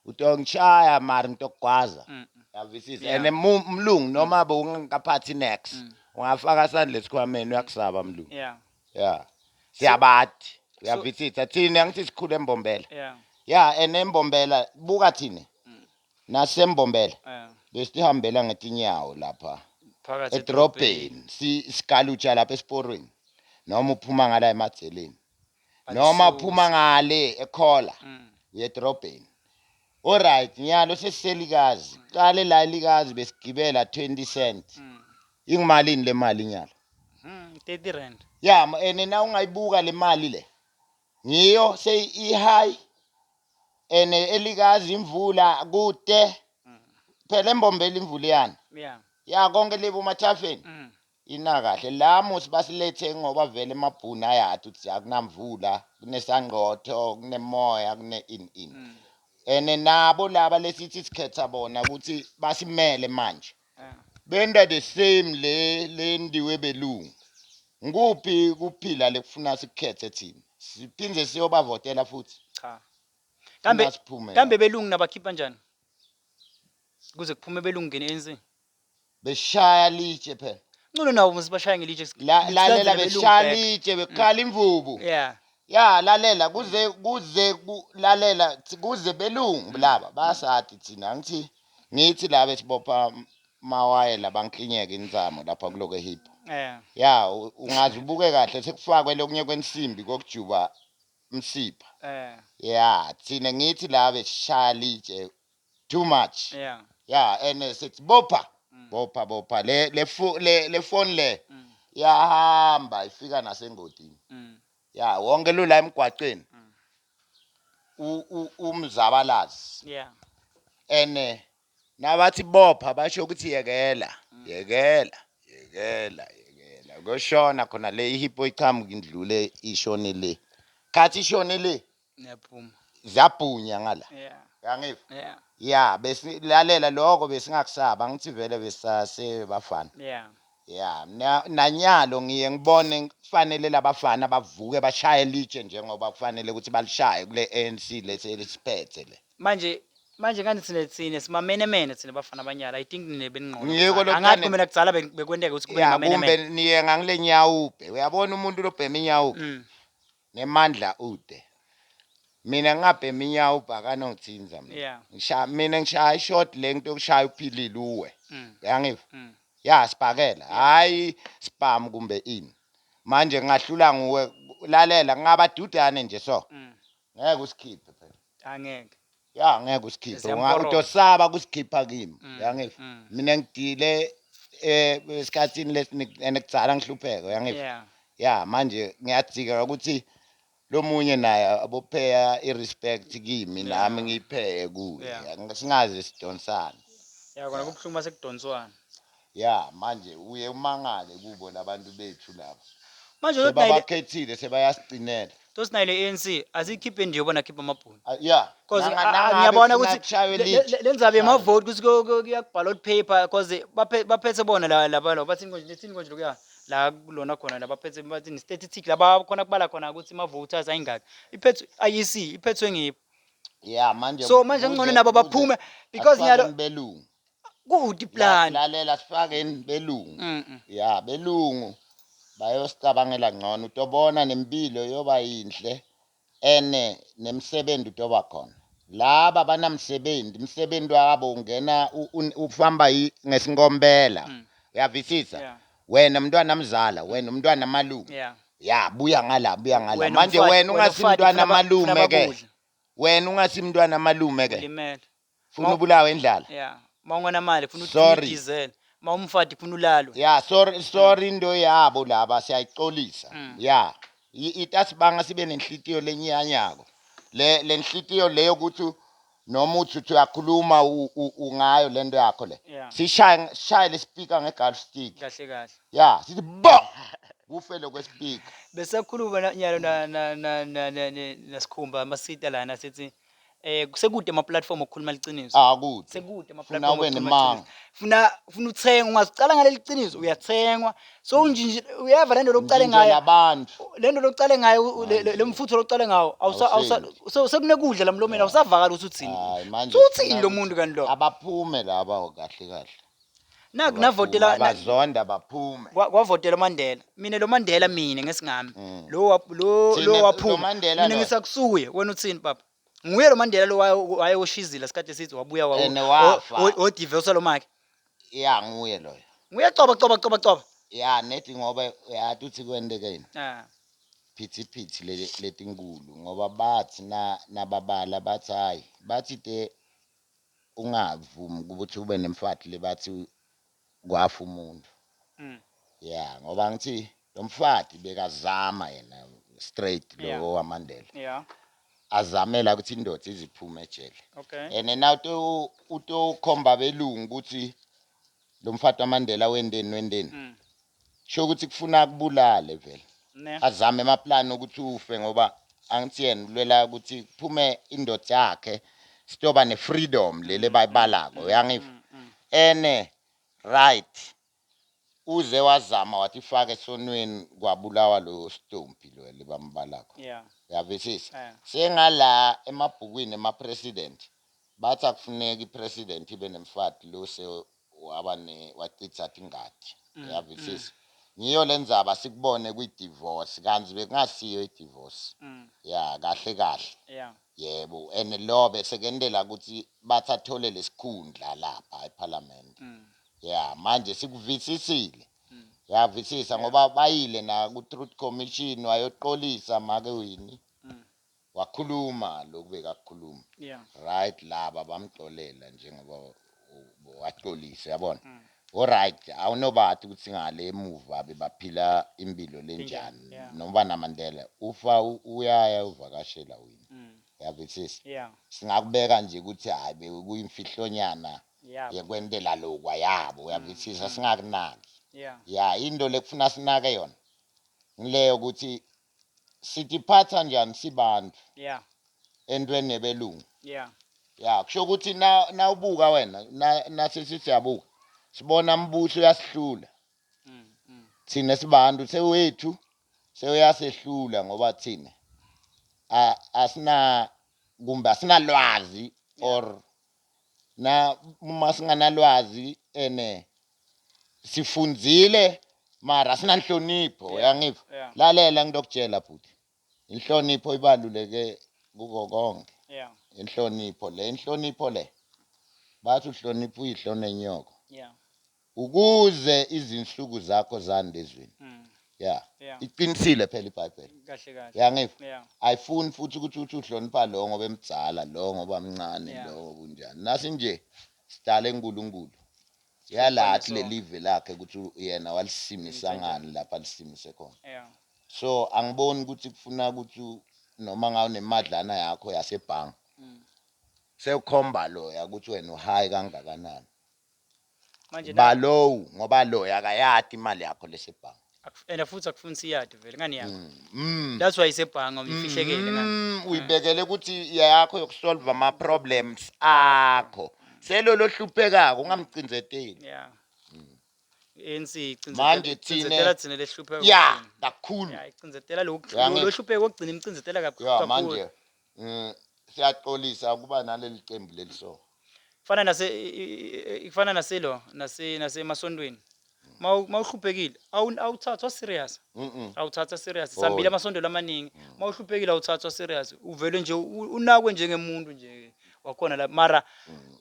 Utongishaya mari ngitokugwaza. Yavisisa. Yeah. And mlungu noma bowungakaphathi next. Ungafaka sandla esikhwameni uyakusaba mlungu. Yeah. Yeah. Siyabathi. Uyavisisa thina angithi sikhule embombela. Yeah. Ya, and embombela buka thina. Nasembombela Yeah. besihambela ngetinyawo lapha Phakathi edrobheni sigalutsha lapha esiporweni noma uphuma ngala emadzeleni noma uphuma ngale ekhola uye edrobheni. Alright, nyalo sesiselikazi qale la elikazi besigibela 20 cent. Ingimalini le mali nyalo? 30 rand. Ya, and na ungayibuka le mali le ngiyo seyi high and elikazi imvula kude phela embombela imvula iyana. Yeah. Ya konke lebo mathafeni ina kahle la musi basilethe ngoba vele emabhunu ayathi ukuthi akunamvula kunesangqotho kunemoya kune in in. And nabo laba lesithi sikhetha bona ukuthi basimele manje. Yeah. Benda the same le lendiwe belungu. Nguphi kuphila lekufuna sikhethe thina? Siphinde siyobavotela futhi. Cha. Kambe Funa siphume kambe la. belungu nabakhipha njani? Kuze kuphume belungu ngene ANC. Beshaya litshe phela. Ngcono nawo musibashaya ngelitshe. Lalela silandzele belungu beshaya back. litshe bekhala imvubu. Yeah. Ya lalela kuze kuze lalela kuze belungu laba basathi thina ngithi ngithi laba esibopha mawaye labanklinyeka inzamo lapha kuloko hip. Yeah. Ya ungaze ubuke kahle sekufakwe lokunye kwensimbi kokujuba umsipha. Ya thina ngithi laba esishaya litshe too much. Yeah. Ya and sithi bopha bopha bopha le le le le phone le yahamba ifika nasengodini. Ya wonke lo la emgwaqeni. Umzabalazi. Yeah. Ene nabathi bopha basho ukuthi yekela, yekela, yekela, yekela. Kuyoshona khona le ihippo iqhamuka indlule ishone le. Khathi ishone le Niyaphuma. ziyabhunya ngala. Yeah. Uyangiva? Yeah. Ya, besilalela lokho besingakusaba ngithi vele besase bafana. Yeah. Ya, nanyalo ngiye ngibone kufanele labafana bavuke bashaye litshe njengoba kufanele ukuthi balishaye kule ANC lesi lesiphethe le. Manje ngani thina simamenemene thina bafana abanyala. I think nine beningqondo. Ngiko lokhu Angathi kumele kudzala bekwenteka ukuthi kube Ya, kumbe nemamenemene. niye ngangile nyawupe. Uyabona umuntu lobhema inyawupe nemandla ude. Mina ngingabhema inyawupe akanongithinza mina. Yeah. Ngishaya mina ngishaya ishort le nto yokushaya uphilile uwe. Uyangiva? Ya sibhakela. Hayi spam kumbe ini. Manje ngingahlula nguwe lalela ngingabadudane nje so. Ngeke usikhiphe phela. Angeke. Ya ngeke usikhiphe. Siyamkorola. Utosaba kusikhipha kimi. Uyangiva? Mina ngidile esikhathini lesikudzala ngihlupheka uyangiva? Yeah. Ya manje ngiyadzika ukuthi lomunye naye abopheya irespect kimi nami ngiyipheye kuye. Yeah. Singaze sidonsane. Ya kona kubuhlungu mase kudonswana. Ya manje uye umangale kubo labantu bethu laba. Manje uzothi Sebabakhethile sebayasicinela. tosinayo le ANC asiyikhiphe nje yobona khipha amabhunu. Ah, Ya. Because Nangabe ngiyabona funa ukuthi kushaywe litshe, le ndzaba shaywe. yemavote ukuthi kuya ku-ballot paper because baphethe bona la laba la bathini konje lethini konje lokuya la kulona khona la baphethe bathini statistic laba khona kubala khona ukuthi ama-voters ayingaki iphethwe IEC iphethwe ngiphi. Ya manje So manje ngcono nabo baphume because asifakeni nyalo belungu. kude iplan. Lalela sifakeni belungu. Ya belungu bayosicabangela ngcono utobona nempilo yoba yinhle ene nemsebenzi utoba khona. Laba banamsebenzi, umsebenzi wabo ungena ufamba ngesinkombela. Uyavisisa? Yeah. Wena mntwana mzala, wena umntwana malume. Yeah. Ya buya ngala, buya ngala. Wena Manje umfati- wena wena ungasi umfati mntwana funa malume ke. bakudla. Wena ungasi mntwana malume ke. Ulimele. Funa ubulawe indlala. Yeah. Mawungenamali funa Sorry. diesel. Mawumfati funa ulalwe. Ya sorry sorry into yabo laba siyayicolisa. Ya itasibanga sibe nenhlitiyo lenyanyako. Le lenhlitiyo leyo ukuthi noma uthi uthi uyakhuluma ungayo lento yakho le. Yeah. Sishaye sishaye le speaker nge-golf stick. Kahle kahle. Ya sithi bo kufe lokwe speaker. Besakhuluma nyalo na na na na na nasikhumba amasita lana sithi sekude ama platform okukhuluma liqiniso. Akude. Sekude ama Funa platform ube okukhuluma nemanga. iqiniso. Funa uthenga ungazicala ngaleli qiniso uyathengwa. So unjinje uyeva lento lokuqale Nje ngayo. labantu. Lento lokuqale ngayo le mfutho lokuqale ngawo awusa awusa sekunekudla la mlomeni awusavakala ukuthi uthini. Hayi manje Uthini funa lo muntu kanti lo? Abaphume laba kahle kahle. Naku navotela abazonda baphume. Kwavotela Mandela. Mina lo Mandela mina ngesingami. Lo lo Thina lo lo waphuma. Mandela Mina lo. ngisakusuye wena uthini baba? Nguye lo Mandela lo wayewoshizila isikhathi esithi wabuya wa Ene wafa. o divorce lo makhe. Ya nguye loyo. Nguye coba coba coba coba. Ya nethi ngoba uyathi uthi kwentekeni. Ah. Phithi phithi letinkulu ngoba bathi na nababala bathi hayi bathi te ungavumi ukuthi ube nemfati lebathi kwafa umuntu. Ya ngoba ngithi lo mfati bekazama yena straight lo Yeah. waMandela. Yeah. Azamela ukuthi indoda iziphume ejele. Okay. And now to utokhomba belungu ukuthi lo mfati waMandela wendeni wendeni. Sho ukuthi kufuna kubulale vele. Ne. Azame amaplani ukuthi ufe ngoba angithi yena ulwela ukuthi kuphume indoda yakhe sitoba ne-freedom lele bayibalako uyangiva. Ene right uze wazama wathi ifake esonweni kwabulawa lo Stompi lo lebambalako. Yeah. Uyavisisa? Yeah. Sengala emabhukwini ema-president bathi akufuneki i-president ibe nemfati lo se waba ne wachitha ingadi. Uyavisisa? Ngiyo lendzaba sikubone kwi-divorce kanzi bekungasiyo i-divorce. Ya kahle kahle. Yeah. Yebo and lo bese kentela ukuthi bathathole lesikhundla lapha eParliament. Ya manje sikuvisisile. Yavisisa ngoba bayile na ku Truth Commission wayoxolisa make wini. Wakhuluma lokhu bekakhuluma. Yeah. Right laba bamxolela njengoba waxolisa yabona. Alright awunobathi ukuthi ngale emuva bebaphila impilo lenjani Yeah. noma na Mandela ufa uyaya uvakashela wini. Uyavisisa? Yeah. Singakubeka nje ukuthi hayi bekuyimfihlonyana Yabo. yekwentela lokwa yabo, uyavisisa, singakunaki. Yeah. Ya, into lekufuna sinake yona ngileyo ukuthi sitiphatha njani sibantu entweni yebelungu. Ya, kusho ukuthi na nawubuka wena nasithi siyabuka sibona mbuso uyasihlula. Thina sibantu sewethu sewuyasehlula ngoba thina asina kumbe asinalwazi or na uma singanalwazi ene sifundzile mara asinanhlonipho. Uyangiva? Yeah. Lalela, ngitokutshela bhuti, inhlonipho ibaluleke kuko konke. Inhlonipho le, inhlonipho le, bathi uhlonipha uyihlo nenyoko ukuze izinsuku zakho zande ezweni. Ya. Iqinisile phela iBhayibheli. Kahle kahle. Uyangiva? Yeah. Ayifuni futhi ukuthi uthi uhlonipha lo ngoba emdzala, lo ngoba mncane, lo ngoba unjani. Nasi nje sidala enkulunkulu yalathi sonke. lelive lakhe ukuthi yena walisimisa ngani lapha alisimise khona. So angiboni ukuthi kufuna ukuthi noma ngaw nemadlana yakho yasebhangi sewukhomba loya ukuthi wena uhayi kangakanani. Manje balowu ngoba loya akayati imali yakho lesebhangi. And futhi akufuni siyadi vele ngani yakho. That's why isebhanga uyifihlekele ngani. Uyibekele ukuthi yakho yokusolve ama problems akho, selo lohluphekako ungamcinzeteli. Yeah. ANC Manje icinzetela thina lehlupheka. Ya, kakhulu. Yeah, icinzetela lo Uyangiva? lohlupheka okugcina imcinzetela kakhulu. Ya, manje siyaxolisa ukuba naleli qembu leli so. Fana nase ifana naselo nase nasemasontweni. Mawuhluphekile awuthathwa serious. Awuthathwa serious. Sihambile amasondo lamaningi. Mawuhluphekile awuthathwa serious. Uvele nje unakwe njengemuntu nje wakhona la, mara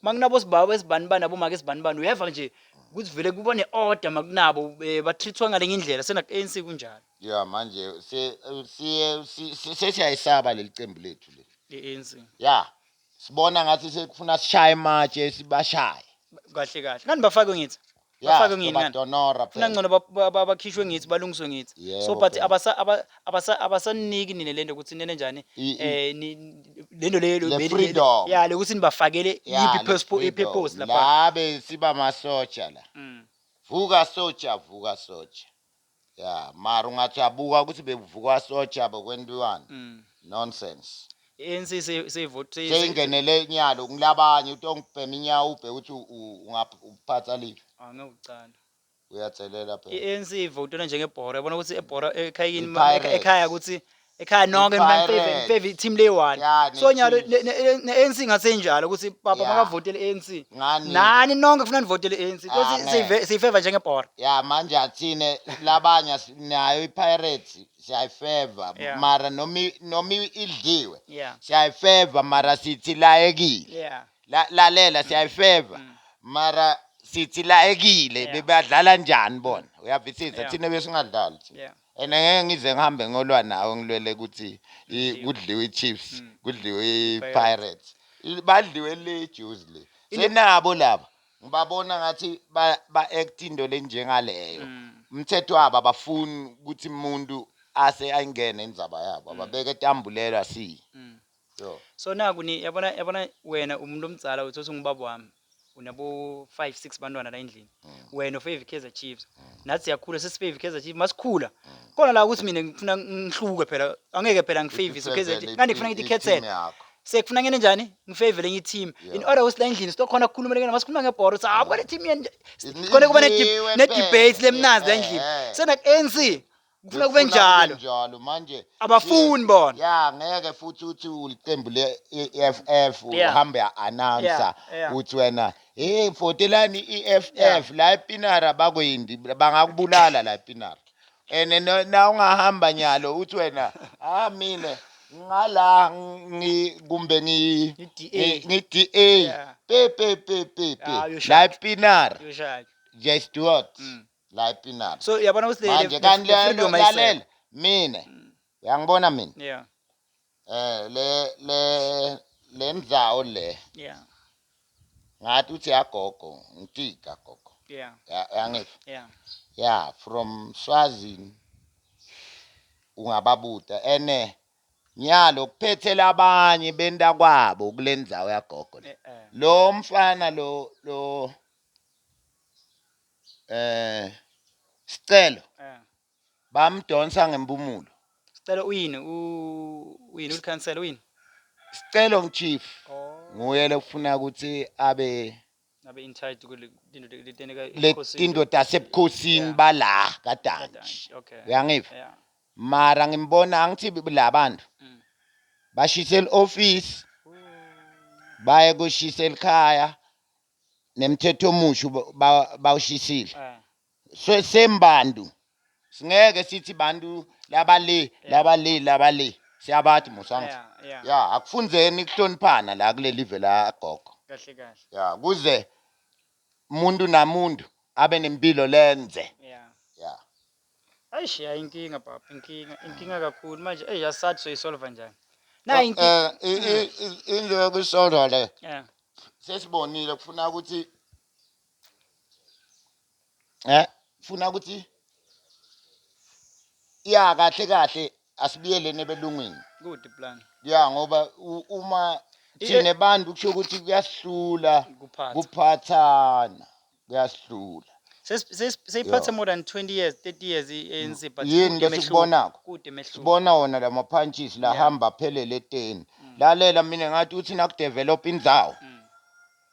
makunabo sibaba esibani bani abomake esibani bani, uyeva nje ukuthi vele kuba ne-order makunabo, batreatwa ngalenye indlela. Sena ku-ANC kunjalo. Ya, manje siye sesiyayisaba leli qembu lethu leli. I-ANC. Ya, sibona ngathi sekufuna sishaye matshe sibashaye. Kahle kahle ngani bafakwe ngithi Ya, bafakwe ngini ngani? Sobadonora Funa phela. ngcono bakhishwe ngithi, balungiswe ngithi. So but Phela. Abasaniki nina lento ukuthi nene njani lento leyo Le freedom. Ya, lokuthi nibafakele Ya, yiphi le freedom. I-purpose lapha. La besiba masotsha la. Vuka sotsha, vuka sotsha. Ya, mara ungathi uyabuka ukuthi bevukwa sotsha bokwentiwani. Nonsense. I-ANC seyivote. Seyingenele nyalo ngilabanye utongibhema inyawo ubhe ukuthi ungaphatha live. Angeke ucala. Uyathelela phela. I-ANC ivotela njengebhora, yabona ukuthi ebhora ekhayini I-Pirates. ekhaya ukuthi ekhaya nonke I-Pirates. nifavor team leyi-one. Ya, So nyalo ne-Chiefs. ne-ANC ngasenjalo ukuthi papa makavotele i-ANC Ngani? nani nonke kufuna nivotele i-ANC. Ah, ngeke. Siyifeva njengebhora. Ya, manje athine labanye nayo iPirates siyayifeva mara noma idliwe siyayifeva mara sithi layekile. Lalela, siyayifeva mara sithi layekile. Bebadlala njani bona, uyavisisa? Thina besingadlali thina. And ngeke ngize ngihambe ngolwa nawe ngilwele ukuthi kudliwe i-Chiefs, kudliwe i-Pirates, badliwe le juice le senabo laba ngibabona ngathi ba-act into lenjengaleyo. Umthetho wabo abafuni ukuthi umuntu ase ayingene indzaba yabo, ababeke etambulelwa si yo. So naku ni yabona, yabona wena umuntu omdzala, uthothi ungubaba wami, unabo 5 6 bantwana la endlini, wena ufavor Kaizer Chiefs, nathi siyakhula sesifavor Kaizer Chiefs. Masikhula khona la ukuthi mina ngifuna ngihluke phela, angeke phela ngifavor Kaizer Chiefs ngani, ngifuna ngithi I-team ikhethele yakho. Sekufuna ngene njani ngifavor lenye team in order ukuthi la endlini sitokhona ukukhuluma lekena masikhuluma ngebhola uthi hawu kwale team yeni khona kuba Idliwe ne-debate phela. lemnanzi la endlini. Sena ku-ANC kufuna kube njalo. Njalo manje. Abafuni bona. Ya, ngeke futhi uthi uliqembu le-EFF uhambe announce uthi wena hey, votelani i-EFF. La ePinara bakwindi bangakubulala la ePinara, and na ungahamba nyalo uthi wena ah mine ngala ngi kumbe ngi Ngi-DA. ngi-DA pe pe pe pe pe Ah, la uyoshaya. ePinara. Uyoshaya. Just do it la ePinara. So yabona ukuthi Manje kanti le freedom ayisekho. lalela mina, uyangibona mina, le ndzawo le ngathi uthi yagogo ngitika gogo. Uyangiva? Yeah. Ya, from Swazini ungababuta ene. Nyalo kuphethe labanye benta kwabo kule ndzawo yagogo le. Eh, eh. Lo mfana lo lo eh Sicelo Eh. bamdonsa ngempumulo. Sicelo uyini? Uyini ulikhansela uyini? Sicelo ngichief Oh. nguye lokufuna ukuthi abe Abe entitled kule tinto leteneka letinto tasebukhosini bala kaDantshi. Okay. Uyangiva? Yeah. Mara ngimbona angithi labantu bashise office baye kushisa elikhaya nemthetho omusha bawushisile. Eh. So sembantu singeke sithi bantu labale labale labale siyabathi musangithi. Yeah, yeah. Ya akufunzeni kuhloniphana la kuleli live la gogo. Kahle kahle. Ya kuze umuntu namuntu abe nempilo lenze. Yeah. Ya. Eish, ya inkinga baba, inkinga, inkinga kakhulu manje. Ey asathi soyisolve njani. Na inkinga. Eh into yokusolva le Yeah. sesibonile kufuna ukuthi kufuna ukuthi ya kahle kahle asibuyele nebelungwini. Good plan. Ya ngoba uma thina bantu kusho ukuthi kuyasihlula Kuphatha. kuphathana kuyasihlula. Seyiphathe more than 20 years, 30 years i-ANC but Yini kude mehluko, lesikubonako? Kude mehluko. Sibona wona lama punches la hamba aphelele eteni. Lalela mina ngathi uthi nakudevelop indzawo.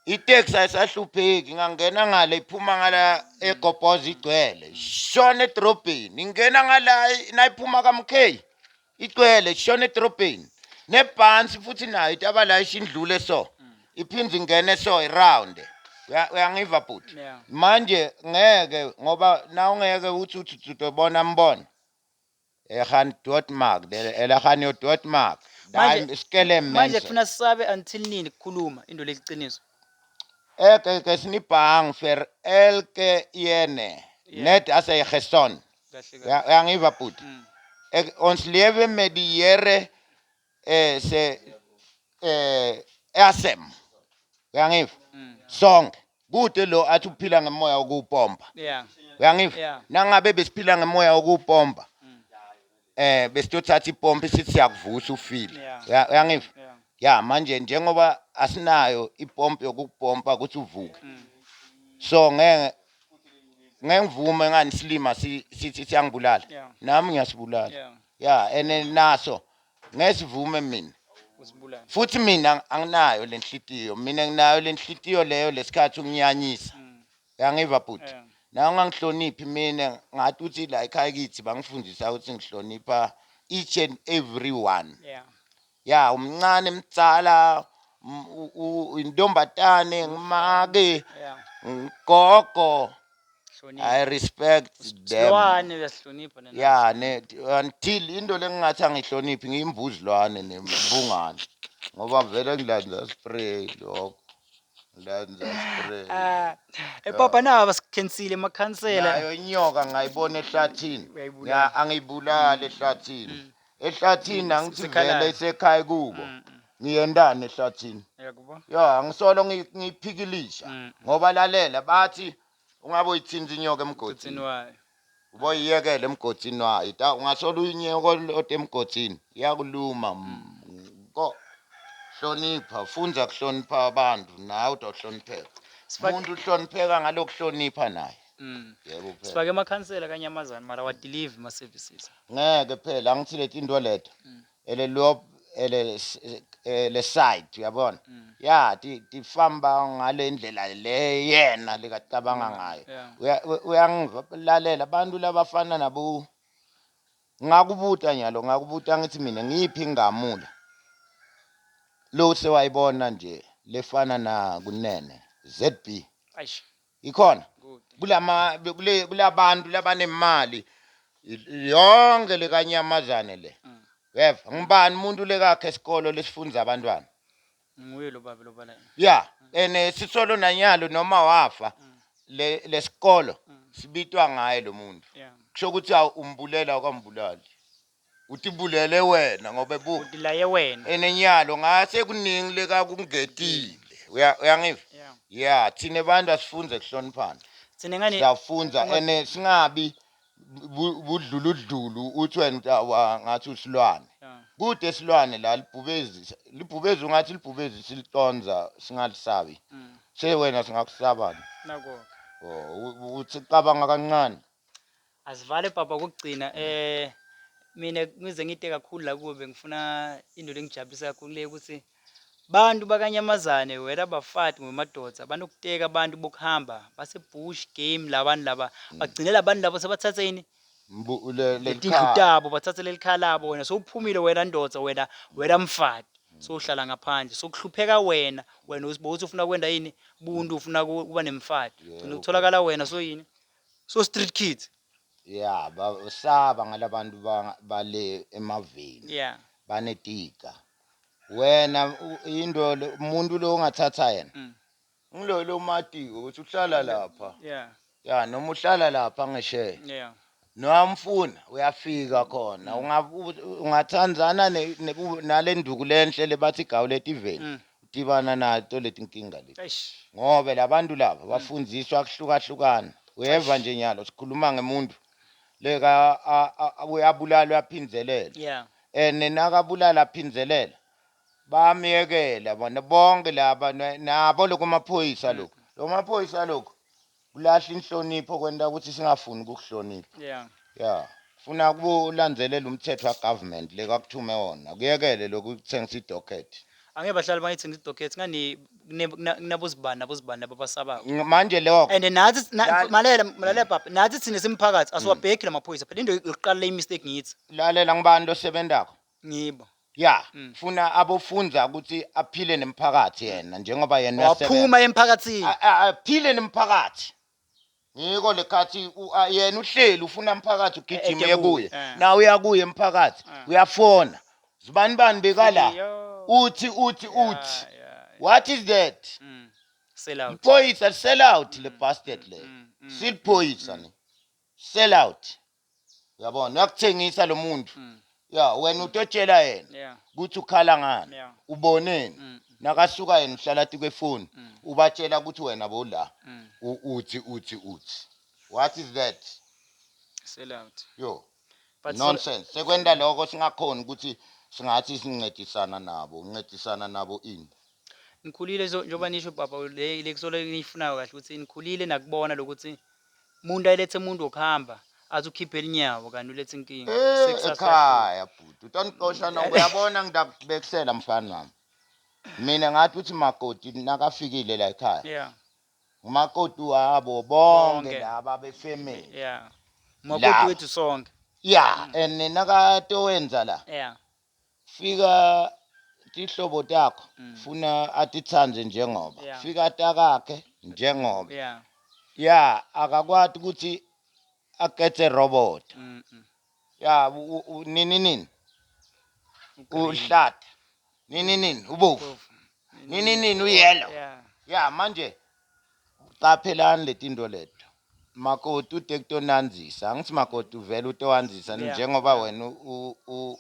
Iteksi ayisahlupheki ingangena ngale iphuma ngala eGobhoza igcwele. Shona edrobheni ingena ngala nayiphuma kaMK igcwele shona edrobheni. Nebhansi futhi nayo itaba la ishindlule so. Iphinde ingene so iround. Uyangiva bhuti? Yeah. Manje ngeke ngoba na ungeke uthi uthi utobona mbona. Gaan doodmaak, hulle gaan jou doodmaak. Daai skelm Manje mense. kufuna sisabe until nini kukhuluma into leqiniso. Ek ek is nie bang vir elke ene. Ja. Net as hy gesond. Kahle kahle. Ja, uyangiva bhuti. Ek ons lewe met die Here se asem. Uyangiva? Sonke. Kude lo athi uphila ngemoya wokupompa. Yeah. Uyangiva? Yeah. Nangabe besiphila ngemoya wokupompa. Besitothatha ipompi sithi siyakuvusa ufile. Yeah. Uyangiva? Yeah. Ya manje njengoba asinayo ipompi yokukupompa ukuthi uvuke. So ngeke ngivume ngani silima sithi siyangibulala. Yeah. Nami ngiyasibulala. Yeah. Ya ene naso ngesivume mina. Usibulala. Futhi mina anginayo lenhlitiyo. Mina nginayo lenhlitiyo leyo lesikhathi unginyanyisa. Uyangiva bhuti? Yeah. Na ungangihloniphi mina ngathi uthi la ekhaya kithi bangifundisa ukuthi ngihlonipha each and every one. Yeah. Ya umncane mtsala intombatane ngimake Yeah. ngigogo. Hlonipha. I respect them. Silwane uyasihlonipha nena. Ya ne until into lengingathi angihloniphi ngiyimbuzilwane nembungane. Ngoba vele ngilanza spray lokho. Ngilanza spray. Ah, papa nawo basikhansile amakhansela. Nayo inyoka ngayibona ehlathini. Uyayibulala. Ya angiyibulali ehlathini. Ehlathini angithi Sekhalala. vele isekhaya kubo. Ngiyendani ehlathini? Uyakubo? Ya angisolo ngiyiphikilisha ngoba lalela bathi ungabe uyithinta inyoka Uthini emgodini. wayo? Uboyiyekela emgodini wayo. Ungasola uyinyoka olodwa emgodini iyakuluma. Ko hlonipha, fundza kuhlonipha abantu nawe utohlonipheka. Umuntu uhlonipheka ngalokuhlonipha naye. Yebo phela. Sifake amakhansela kanyamazane mara wa deliver ma services. Ngeke phela angithi leti into leto. Ele lo ele le side uyabona. Ya tifamba ngale ndlela le yena lekacabanga ngayo. Yeah. Uyangilalela abantu labafana nabo ngakubuta nyalo ngakubuta ngithi mina ngiyiphi ingamula. Lo sewayibona nje lefana na kunene ZB. Aish. Ikhona. Good. Kulama kule kulabantu labanemali yonke lekanyamazane le. Yeva ngibani umuntu lekakhe esikolo lesifundza abantwana. Nguye lo baba lo bala. Ya ene sisolo nanyalo noma wafa le lesikolo sibitwa ngaye lo muntu. Yeah. Kusho ukuthi umbulela akwambulali. Utibulele wena ngoba buka Udilaye wena. enenyalo ngase kuningi lekakungetile. Uyangiva? Yeah. Ya thina bantu asifunze kuhloniphana. Sine ngani Siyafunza ene singabi budluludlulu uthi wena ngathi usilwane. Yeah. Kude silwane la libhubezi, libhubezi ungathi libhubezi siliconza singalisabi. Sewena singakusabani. Nako. Oh, uthi cabanga kancane. Asivale baba kokugcina mina ngize ngide kakhulu la kuwe, bengifuna into lengijabulisa kakhulu le ukuthi bantu bakanyamazane wena bafati ngemadoda banokuteka abantu bokuhamba base bush game labantu laba bagcinela abantu labo sebathathe yini letindlu tabo, bathathe leli khaya labo. Wena sowuphumile, wena ndoda, wena mfati sowuhlala ngaphandle, sokuhlupheka wena. Wena usibo ufuna kwenda yini buntu, ufuna kuba nemfati, gcina ukutholakala wena soyini, so street kids. Ya, basaba ngalabantu bale emaveni. Banetika wena into umuntu lo ongathatha yena ngilo lo matiko ukuthi uhlala lapha. Ya, noma uhlala lapha ngesheya. Nowamfuna uyafika khona. Ungathandzana nale nduku lenhle lebathi igawu letiveni. Udibana nato letinkinga leti. Ngobe labantu laba bafundziswa kuhlukahlukana. Uyeva nje nyalo sikhuluma ngemuntu leka uyabulala uyaphinzelela. And nakabulala aphinzelela bamyekela bona bonke laba nabo lokumaphoyisa lokhu. Lo maphoyisa lokhu kulahla inhlonipho kwenta ukuthi singafuni ukukuhlonipha. Yeah. Funa kulandzelela umthetho wa government lekakuthume wona. Kuyekele lokhu kuthengisa idocket. Angeke bahlale bayithenga idocket ngani kunabozibani nabozibani laba basabako. Manje lokho And nathi malela malela baba, nathi thina simphakathi asiwabheki lamaphoyisa phela. Into yokuqala le mistake ngithi. Lalela, ngibani losebentako? Ngibo. Ya, funa abofunza ukuthi aphile nemphakathi yena njengoba yena uyasebenza. Waphuma emphakathini. Aphile nemphakathi. Ngiko lekhathi yena uhleli ufuna umphakathi ugijime Eke kuye. kuye. Na uya kuye emphakathi uyafona. Zibani bani bekala. Yo. Uthi uthi uthi. What is that? Sell out. Iphoyisa sell out le bastard le. Siliphoyisa ni. Sell out. Uyabona uyakuthengisa lo muntu. Ya, wena utotshela yena ukuthi ukhala ngani. Uboneni. Nakasuka yena uhlala tikwe phone. Ubatshela ukuthi wena bowula. Uthi uthi uthi. What is that? Sell out. Yo. But Nonsense. Sekwenda lokho singakhoni ukuthi singathi sincedisana nabo, uncedisana nabo ini. Nikhulile, so njengoba nisho baba, le kusolo niyifunayo kahle ukuthi nikhulile nakubona lokuthi umuntu ayilethe umuntu wokuhamba athi ukhiphe inyawo kanti ulethe inkinga. Sekusasa. Ekhaya bhuti utanixosha nonke, uyabona ngidakubekisela mfana wami. Mina ngathi uthi makoti nakafikile la ekhaya. Umakoti wabo bonke Bonke. laba befamily. Makoti Laba. wethu sonke. Ya, and nakatowenza la fika tihlobo takho funa atithandze njengoba fika takakhe njengoba ya akakwati ukuthi akhethe robot. Ya, nini nini uhlata, nini nini ubovu, Bovu. nini nini uyellow. Ya, manje qaphelani letinto leto. Makoti ude kutonandzisa, angithi makoti uvele utowandzisa njengoba wena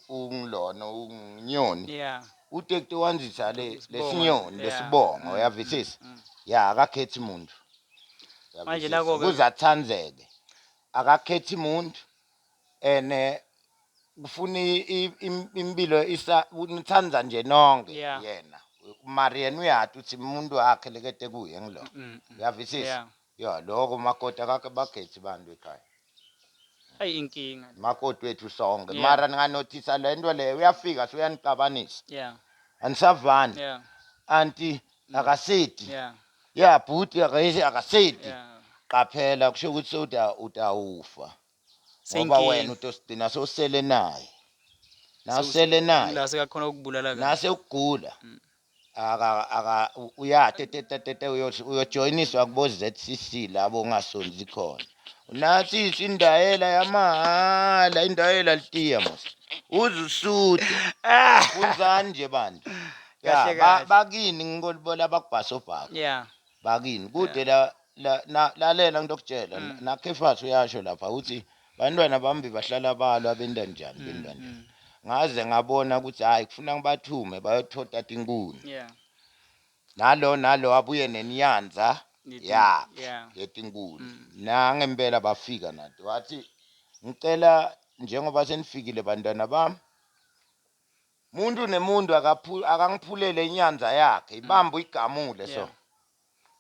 ungilona unginyoni. Ude kutowandzisa le Isibongo, lesinyoni lesibongo, uyavisisa? Ya, akakhethi muntu. Manje Uyavisisa? nako-ke- Kuze athandzeke akakhethi muntu ene kufuna impilo isa unithanda nje nonke. Yena mari yena uyati ukuthi umuntu wakhe lekete kuye ngilo. Uyavisisa? Ya, lokho makoti akakhe bakhethi bantu ekhaya. Ayi, inkinga. Makoti wethu sonke. Mara ninganothisa le nto leyo, uyafika suyaniqabanisa. Anisavani. Anti akaseti. Ya, bhuti akaseti. Qaphela, kusho ukuthi sewuta utawufa ngoba Seyinkinga. wena utosigcina sowusele naye, nawusele naye La sekakhona ukubulala kahle. Nase ukugula aka aka uyatetetetete uyojoyiniswa kubo ZCC labo ungasonzi khona. Nathi indayela yamahala, indayela litiya mos uze usuthe. Kunzani nje bantu? Ya. Kahle, kahle. Bakini ngikolibola bakubhasobhaka. Bakini kude la lalela ngitokutshela. Nakhefas uyasho lapha uthi bantwana bambi bahlala balwa benta njani, benta njani. Ngaze ngabona ukuthi hayi, kufuna ngibathume bayothota tinkuni. Nalo nalo abuye nenyanza yakhe yetinkuni. Nangempela bafika nato, wathi ngicela njengoba senifikile bantwana bami. Muntu nemuntu akangiphulele inyanza yakhe, ibambe uyigamule so. Yeah.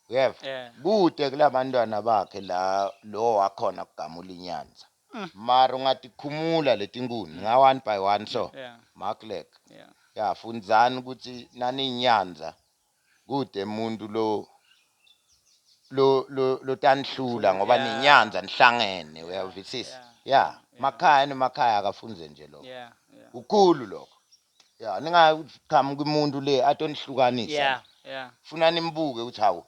Uyeva? Yeah. Kude kulabantwana bakhe la lo wakhona kugamula inyanza. Mara ungatikhumula letinkuni nga one by one so. Yeah. Mark lek. Yeah. Ya, fundzani ukuthi naninyanza kude umuntu lo lo lo lotanihlula ngoba ninyanza nihlangene, uyavisisa? Yeah. Ya, makhaya nemakhaya akafunze nje lokho. Yeah. Yeah. Kukhulu lokho. Ya, ningaqhamuki umuntu le atonihlukanisa. Yeah. Funa nimbuke ukuthi hawu,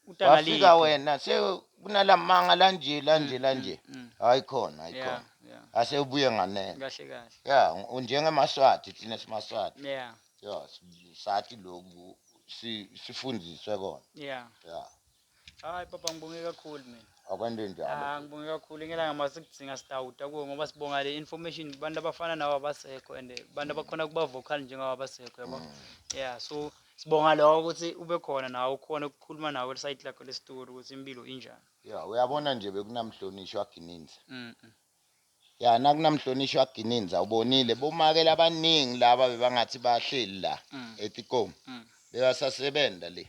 Utangaliphi. wafika wena se kunalamanga lanje lanje lanje. Hayi khona, hayi khona. Ase ubuye nganene. Kahle kahle. Ya, unjengemaswati, thina simaswati. Ya, sathi lokhu sifundiswe kona. Ya. Hayi papa, ngibonge kakhulu mina. Akwente njalo. Ah, ngibonge kakhulu ngelanga masikudzinga sitawuta kuwo ngoba sibonga le information, abantu abafana nawe abasekho and abantu abakhona kuba vocal njengabo abasekho, yabo. Yeah, so sibonga lokho ukuthi ube khona nawe, ukhona ukukhuluma nawe side lakho le story ukuthi impilo injani. Ya, uyabona nje bekunamhlonishwa Gininza. Ya, nakunamhlonishwa Gininza, ubonile bomake labaningi laba bebangathi bahleli la eTikomu. Bebasasebenza le.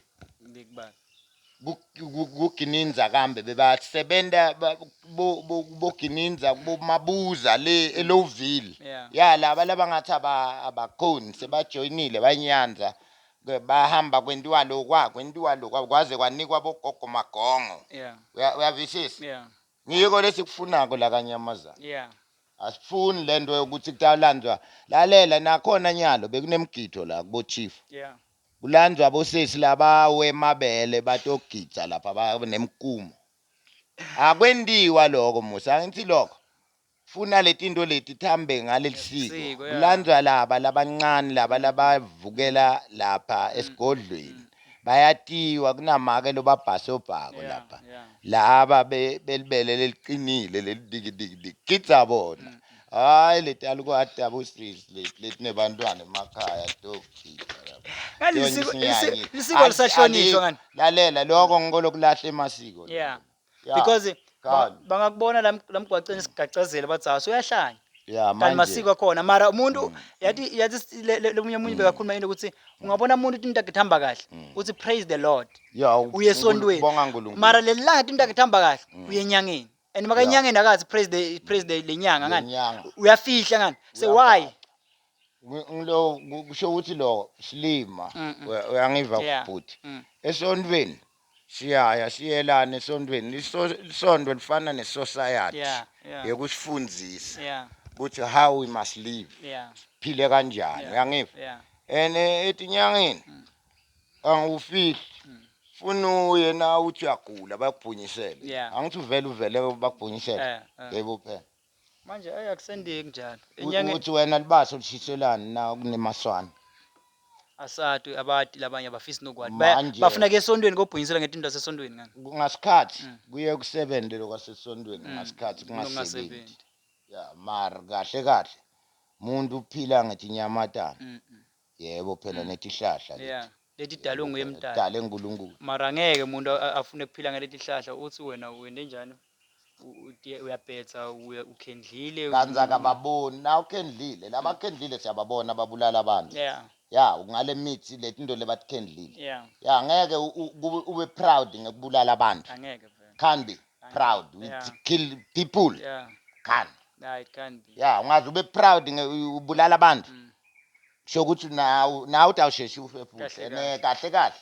Ngikubala. Kugininza kambe bebasebenza bogininza bomabuza le eLowville. Ya, laba labangathi abakhoni sebajoyinile banyanza, ke bahamba kwentiwa lokwa, kwentiwa lokwa, kwaze kwanikwa bogogo magongo. Uyavisisa? Yeah. Ngiko lesikufunako la kanyamazana. Asifuni lento yokuthi kutawulandzwa, lalela nakhona nyalo bekunemgidvo la kubo chief. Kulandzwa bosesi labawe emabele batogidza lapha banemkumo. Akwentiwa lokho Musa, angithi lokho. Funa letinto leti thambe ngalelisiko. Lisiko, yeah. Kulandzwa laba labancane laba labavukela lapha esigodlweni. Bayatiwa kunamake lobabhasobhako lapha. Laba belibele leliqinile leli diki diki diki gidza bona. Hayi, letalukwati abosisi leti letinebantwana emakhaya togidza lapha. Ngani Yona isinyanyi. lisiko lisahlonishwa ngani? Lalela, lokho ngikolo kulahla emasiko. Ya, Because kani. bangakubona la lamgwaceni sigacazela bathi hawu uyahlanya. Ya, Kanti manje. masiko akhona, mara umuntu yathi lomunye umuntu bekakhuluma into ukuthi ungabona umuntu uthi into yakhe ihamba kahle, uthi praise the Lord. Ya, Uye esontweni. Bonga uNkulunkulu. Mara leli langa into yakhe ihamba kahle, uye enyangeni. And maka enyangeni akathi praise the lenyanga ngani. Lenyanga. Uyafihla ngani? Say why? Ngilo kusho ukuthi lo silima, uyangiva bhuti? Esontweni siyaya siyelana esontweni, lisondo lifana nesociety yekusifundzisa ukuthi how we must live, phile kanjani, uyangiva? Yeah. And etinyangeni angufihli, funa uye na uthi uyagula bakubhunyisele. Angithi uvele bakubhunyisele. Yebo phela. Manje ayi akusendeki njalo. Enyangeni Uthi wena libaso lishiselani na kunemaswana? Asati abati labanye abafisi nokwati. Manje- Bafuna ke esontweni kobhunyisela ngetinto zasesontweni ngani. Ngasikhathi kuye kusebenze lokwasesontweni, ngasikhathi kungasebenzi. Kungasebenzi. Ya, mara kahle kahle umuntu uphila ngetinyamatana. Yebo phela, netihlahla leti. Yeah. Leti dalwe nguye mdala. Dale uNkulunkulu. Mara angeke umuntu afune ukuphila ngaleti hlahla, uthi wena wende njani? Uyabhetha, ukhendlile. Kanzi akababoni na ukhendlile, labakhendlile siyababona babulala abantu. Ya, ngale mithi letinto lebatikhendlile. Ya, ngeke ube proud ngekubulala abantu. Angeke vele. Can't be proud with kill people. Can't. Nah, it can't be. Ya, ungaze ube proud ubulala abantu. Kusho ukuthi nawe utawusheshe ufe futhi. Kahle. Ene kahle kahle.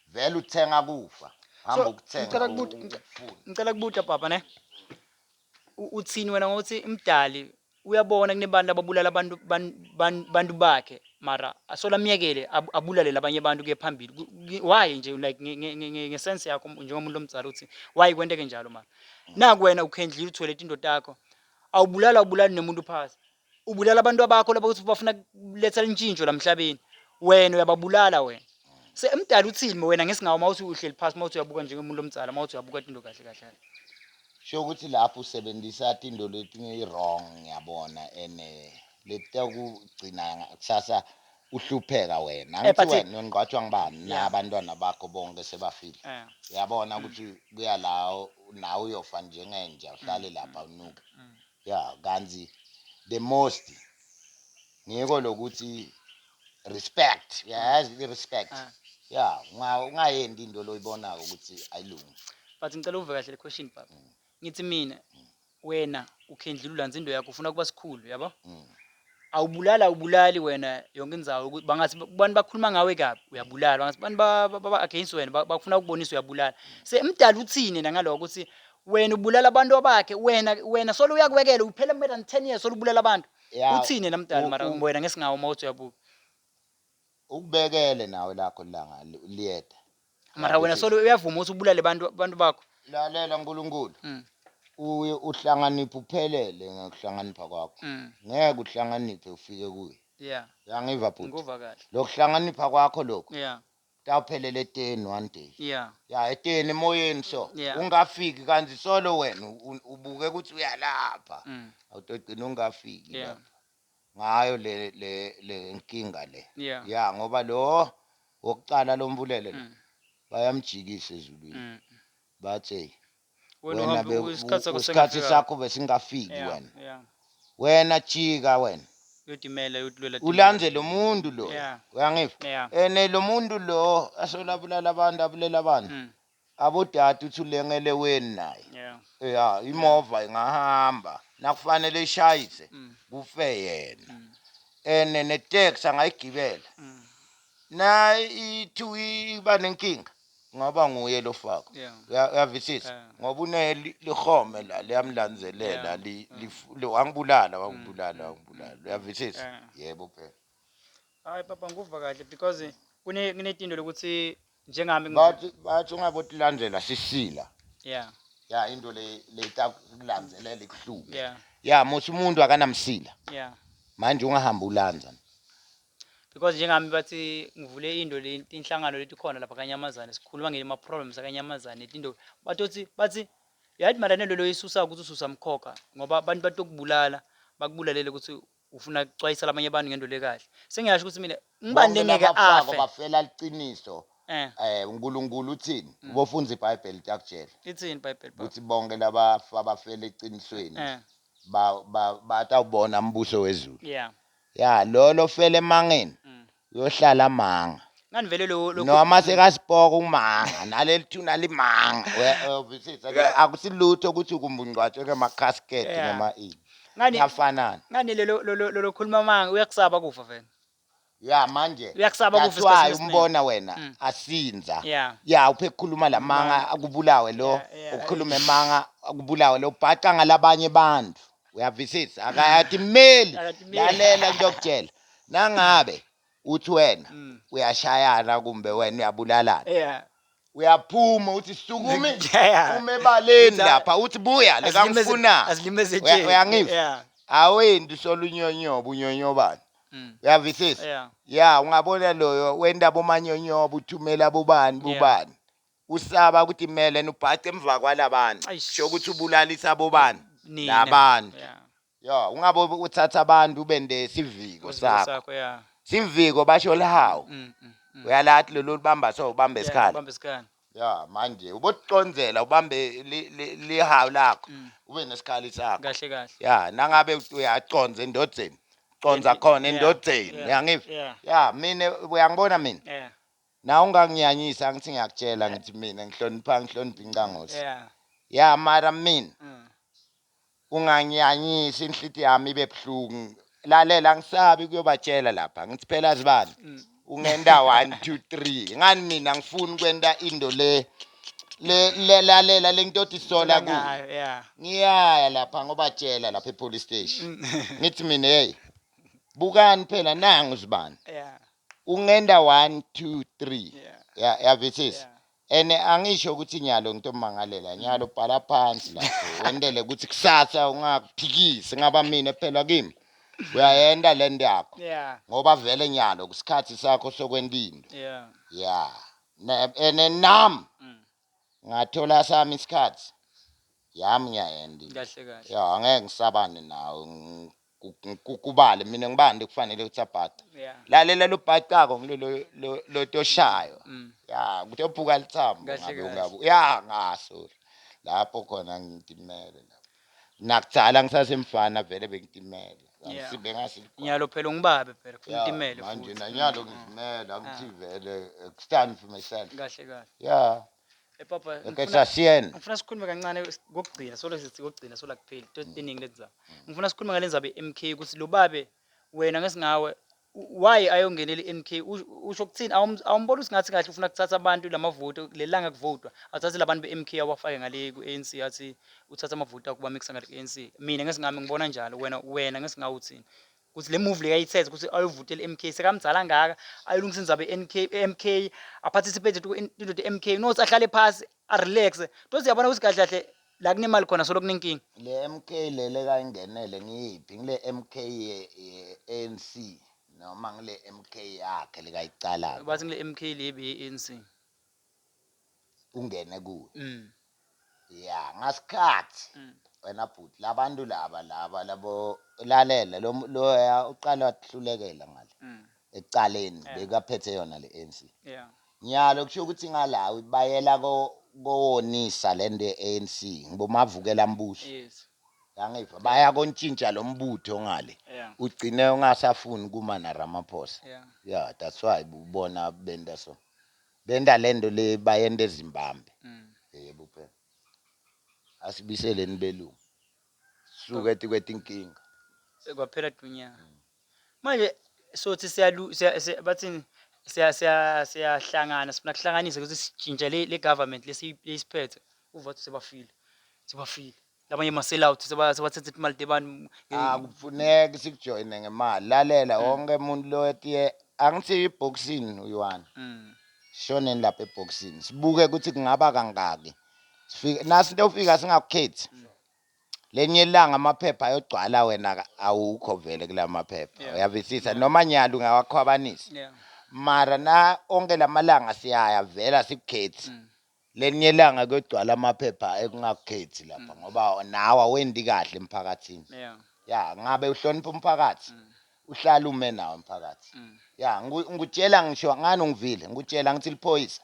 Vele uthenga kufa. Hamba So, ukuthenga. ngicela Ukufuna. Ngicela kubuta papa ne. Uthini wena ngokuthi umdali uyabona kunebantu ababulala abantu bantu bakhe, mara asola amyekele abulale labanye abantu kuye phambili? Why nje, like ngesense yakho njengomuntu omdzala, uthi why kwenteke njalo? Mara naku wena ukhendlile, uthwele tinto takho, awubulala, awubulali nemuntu phasi, ubulala abantu abakho laba ukuthi bafuna kuletha intshintsho la emhlabeni, wena uyababulala wena. Se emdala uthini wena ngesingawo mawuthi uhleli phasi, mawuthi uyabuka njengomuntu omdzala, mawuthi uyabuka tinto kahle kahle? Sho ukuthi lapho usebenzisa tinto letinye wrong, ngiyabona, ene letakugcina kusasa uhlupheka wena. Eh, Angithi but- wena ungqwatshwa ngibani nabantwana bakho bonke sebafile? Uyabona ukuthi kuya la nawe uyofa njengenja, uhlale lapha unuke. Ya, kanzi the most ngiko lokuthi Respect, uyayazi i-respect. Ah. Ya, ungayendi into loyibonako ukuthi ayilungi. But ngicela uve kahle le question baba. Ngithi mina wena ukhendlulula nje into yakho ufuna kuba sikhulu yabo? Awubulali awubulali wena yonke indzawo bangathi abantu bakhuluma ngawe kabi uyabulala bangathi abantu ba against wena bafuna ukubonisa uyabulala. Se mdala uthini yena ngaloko ukuthi wena ubulala abantu abakhe wena wena solo uyakuwekela uphela more than 10 years solo ubulala abantu. Ya, Uthini yena mdala mara wena ngesingawo uma uthi uyabuka. Ukubekele nawe lakho langa liyeda. Mara wena solo uyavuma ukuthi ubulale abantu abantu bakho. Lalela uNkulunkulu. Uye uhlakaniphe uphelele ngokuhlakanipha kwakho. Ngeke uhlakaniphe ufike kuye. Uyangiva bhuti? Ngikuva kahle. Lokuhlakanipha kwakho lokho. Kutawuphelela eteni one day. Ya eteni emoyeni so. Ungafiki kanti solo wena ubuke ukuthi uyalapha. Awutogcina ungafiki lapha. Ngayo le le le nkinga le. Ya ngoba lo wokuqala lombulele lo bayamjikisa ezulwini. Bathi Wena wena uhambe isikhathi sakho isikhathi singafika. sakho besingafiki wena. Wena jika wena. Uyotimela uyotilwela. Ulandze lo muntu lo. Uyangiva? Ene lo muntu lo asolabulala abantu abulela abantu. Abodade uthi ulengele weni naye. Ya imova ingahamba nakufanele ishayise kufe yena. Ene neteksi angayigibela. Na ithu iba nenkinga ngoba nguye lofako. Uyavisisa? Ngoba unelihome la liyamlandzelela wangibulala wangibulala wangibulala. Uyavisisa? Yebo phela. Hayi papa ngikuva kahle because kunetinto lokuthi njengami bathi ungabotilandzela sisila. Ya into le letakulandzelela ikuhluke. Ya muthi umuntu akanamsila. Manje ungahamba ulandza. Because njengami bathi ngivule into le inhlangano leti khona lapha kanyamazane sikhuluma ngema problems akanyamazane into batothi bathi yathi mara nento loyisusa ukuthi ususa mkhokha ngoba abantu batokubulala bakubulalele ukuthi ufuna ukuxwayisa labanye abantu ngento lekahle. Sengiyasho ukuthi mina ngibani lengeke afe. Bafela liqiniso. uNkulunkulu uthini? Ubofunda iBhayibheli litakutshela. Ithini iBhayibheli baba? Ukuthi bonke labafa bafela eqinisweni. Batawubona umbuso wezulu. Ya lo lofela emangeni uyohlala amanga. Ngani vele lo noma sekasipoko umanga naleli thuna limanga. Uyavisisa akusilutho ukuthi kumbungcwatshwe ngema casket noma ini. Ngani Kuyafanana. Ngani lelo lo khuluma manga uyakusaba kufa vele. Ya manje uyakusaba kufa isikhathi esiningi. Umbona wena asinza. Ya uphe ukukhuluma lamanga akubulawe lo ukhuluma emanga akubulawe lo bhaca ngalabanye abantu. Uyavisisa akayatimeli. Lalela ngiyokutshela. Nangabe uthi wena uyashayana kumbe wena uyabulalana. Uyaphuma uthi sukume ume ebaleni lapha uthi buya lekangifuna. Uyangiva? Awendi solunyonyoba unyonyobana. Uyavisisa? Ya ungabona loyo wenda bomanyonyoba uthumela bobani bobani. Usaba ukuthi mele ubhace emva kwalabantu. Sho ukuthi ubulalisa bobani labantu. Ya ungabe uthatha abantu ube nesiviko sakho. Siviko basho lihawu. Uyalathi lolu libamba so ubambe isikhala. Ubambe isikhala. Ya manje uboticondzela ubambe lihawu lakho ube nesikhali sakho. Kahle kahle. Ya nangabe uyaconza endodzeni. Conza khona endodzeni. Uyangiva? Ya mina uyangibona mina. Na unganginyanyisa ngithi ngiyakutshela ngithi mina ngihlonipha ngihlonipha incangosi. Ya mara mina unganginyanyisa inhliti yami ibe buhlungu. Lalela ngisabi kuyobatshela lapha ngithi phela sibani ungenda 1 2 3 ngani mina ngifuni kwenda into le le lalela lengitoti sola ku ngiyaya lapha ngobatshela lapha epolice station ngithi mina hey bukani phela nangu sibani ungenda 1 2 3 ya yavisisa ene angisho ukuthi nyalo ngitomangalela nyalo bhala phansi lapho wendele ukuthi kusasa ungakuphikisi ngaba mina phela kimi uyayenda le nto yakho ngoba vele nyalo kusikhathi sakho sokwenta into ya ene nami ngathola sami isikhathi yami ngiyayenda kahle kahle ya angeke ngisabane nawe ngikukubale mina ngibande kufanele ukuthi abhace lalela lo bhacako ngilolo lotoshayo ya kutophuka lithambo ngabe ungabe ya ngaso lapho khona ngitimele lapho nakudzala ngisasemfana vele bengitimele. Yeah. Angisibe ngasilugwayi. Nyalo phela ungibabe phela kufuna Yeah, utimele manje futhi. nanyalo ngizimele angithi vele stand for myself. Kahle kahle. Yeah. Papa, Okay, ngifuna sasiyena. ngifuna sikhulume kancane kokugcina solo sithi kokugcina sola kupheli to tiningi lezaba. Ngifuna sikhulume ngale ndzaba ye-MK ukuthi lo babe wena ngesingawe why ayongenela i-MK usho ukuthini awumbona ukuthi ngathi kahle ufuna kuthatha abantu lamavoti lelanga kuvotwa athathe labantu be-MK awafake ngale ku-ANC athi uthatha amavoti akho bamixa ngale ku-ANC. Mina ngesingami ngibona njalo wena ngesingawe uthini? Ukuthi le move le ayithethe ukuthi ayovotela i-MK sekamdzala kangaka ayolungisa indzaba ye-NK MK aparticipate into te-MK nothi ahlale phasi arelaxe tothi uyabona ukuthi kahle kahle la kunemali khona solo kunenkinga. Le MK le lekayingenele ngiyiphi? Ngile MK ye ANC noma ngile MK yakhe lekayicalako? Bathi ngile MK le be-ANC. Ungene kuyo. Ya, ngasikhathi wena bhuti labantu laba laba labo lalela lo loya uqala wahlulekela ngale ekucaleni bekaphethe yona le ANC. Nyalo kusho ukuthi ngalawi bayela ko kowonisa lento ye-ANC ngibomavukela mbuso. Yes. Yangiva baya kontshintsha lo mbutho ngale. Ugcine ungasafuni kuma na Ramaphosa. Yeah, that's why ubona benda so. Benda lento le bayenda eZimbabwe. Yebo phela. Asibiseleni belungu. Suke ethi kwetinkinga. Kwaphela dunya. Manje sothi siyalu bathini siya siya siyahlangana sifuna kuhlanganisa ukuthi sitshintshe le government lesiyiphethe uva ukuthi sebafile. Sebafile. Labanye ma sell out sebathethe imali tebani. Akufuneki sikujoyine ngemali. Lalela wonke umuntu lo etiye angithi iboxing uyi-one. Shoneni lapha eboxini. Sibuke ukuthi kungaba kangaki. Sifike nasi into ufika singakukhethi. Lenye ilanga amaphepha ayogcwala wena awukho vele kula maphepha. Uyavisisa noma nyalo ungawakhwabanisa. Mara na onke lamalanga siyaya vela sikukhethi. Lenye ilanga kuyogcwala amaphepha ekungakukhethi lapha ngoba nawe awendi kahle emphakathini. Ya, ngabe uhlonipha umphakathi. Uhlala ume nawo umphakathi. Ya, ngikutshela ngisho ngani ungivile, ngikutshela ngithi liphoyisa.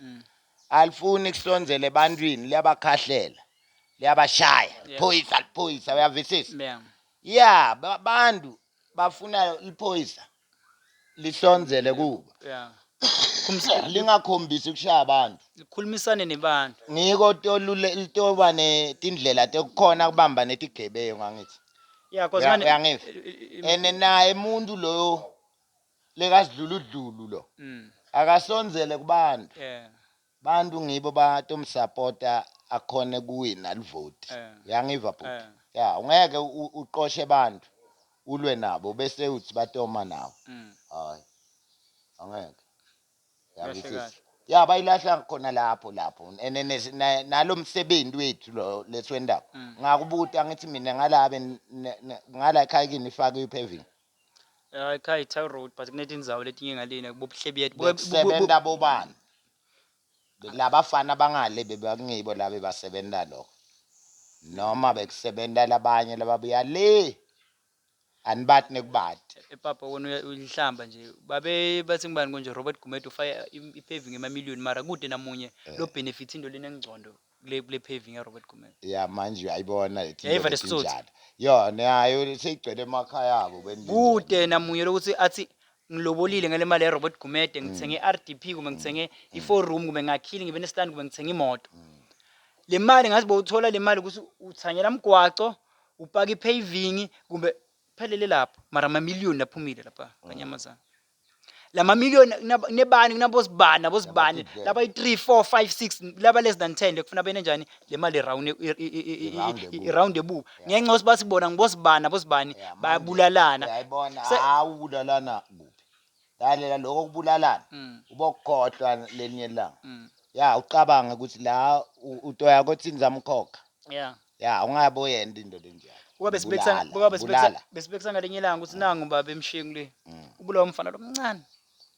Alifuni kusondzela ebantwini liyabakhahlela. Liyabashaya. Phoyisa liphoyisa uyavisisa? Ya, bantu bafuna liphoyisa lisondzele kubo. Lingakhombisi ukushaya abantu. Likhulumisane nebantu. Ngiko tolule litoba netindlela tekukhona kubamba netigebengu angithi. Yeah, cause manje Uyangiva? Ene naye umuntu loyo lekasidluludlulu lo. Akasondzele kubantu. Bantu ngibo batomsupporta akhone kuwina livoti. Uyangiva bhuti? Ya, ungeke uqoshe abantu ulwe nabo bese uthi batoma nawe. Hayi. Angeke. Uyavisisa? Ya bayilahla khona lapho lapho. Ene nalo msebenzi wethu lo lesiwendako. Ngakubuta ngithi mina ngalabe ngala ekhaya kini ifake ipaving. Hayi ekhaya i-tar road but kunetindzawo letinye ngalena kubobuhlebiyet Bekusebenta bobani? Labafana bangale bebangibo labe basebenta lokho. Noma bekusebenta labanye lababuya le. Anibati nekubati. Papa wona uyihlamba nje. Babe bathi ngibani konje Robert Gumede ufaka ipaving emamiliyoni mara kude namunye lo benefit into lena engcondo kule paving ya Robert Gumede. Ya manje uyayibona lethi Yayiva lesitsotsi. Yo nayo seyigcwele emakhaya abo Kude namunye lokuthi athi ngilobolile ngale mali ya Robert Gumede ngithenge i-RDP kumbe ngithenge i-four room kumbe ngakhile ngibe nestand kumbe ngithenge imoto. Le mali ngathi bowuthola le mali ukuthi uthanyela umgwaco upaka ipaving kumbe phelele lapho mara amamiliyoni aphumile lapha kanyamazana. Lamamiliyoni nebani kunabosibani nabosibani laba i-3 4 5 6 laba less than 10 lekufuna bene njani le mali round i-round ebu ngenxa yokuthi bathi bona ngibosibani nabosibani bayabulalana. Uyayibona hawu ubulalana kuphi? Lalela lokho kubulalana ubokukhohlwa lelinye ilanga. Ya ucabange ukuthi la utoya kothinza mkhokha. Ya ungabe uyenda into lenjalo. Kuba besibekisa kuba besibekisa besibekisa ngalinye ilanga ukuthi nangu baba emshingu le. Ubulawa umfana lomncane.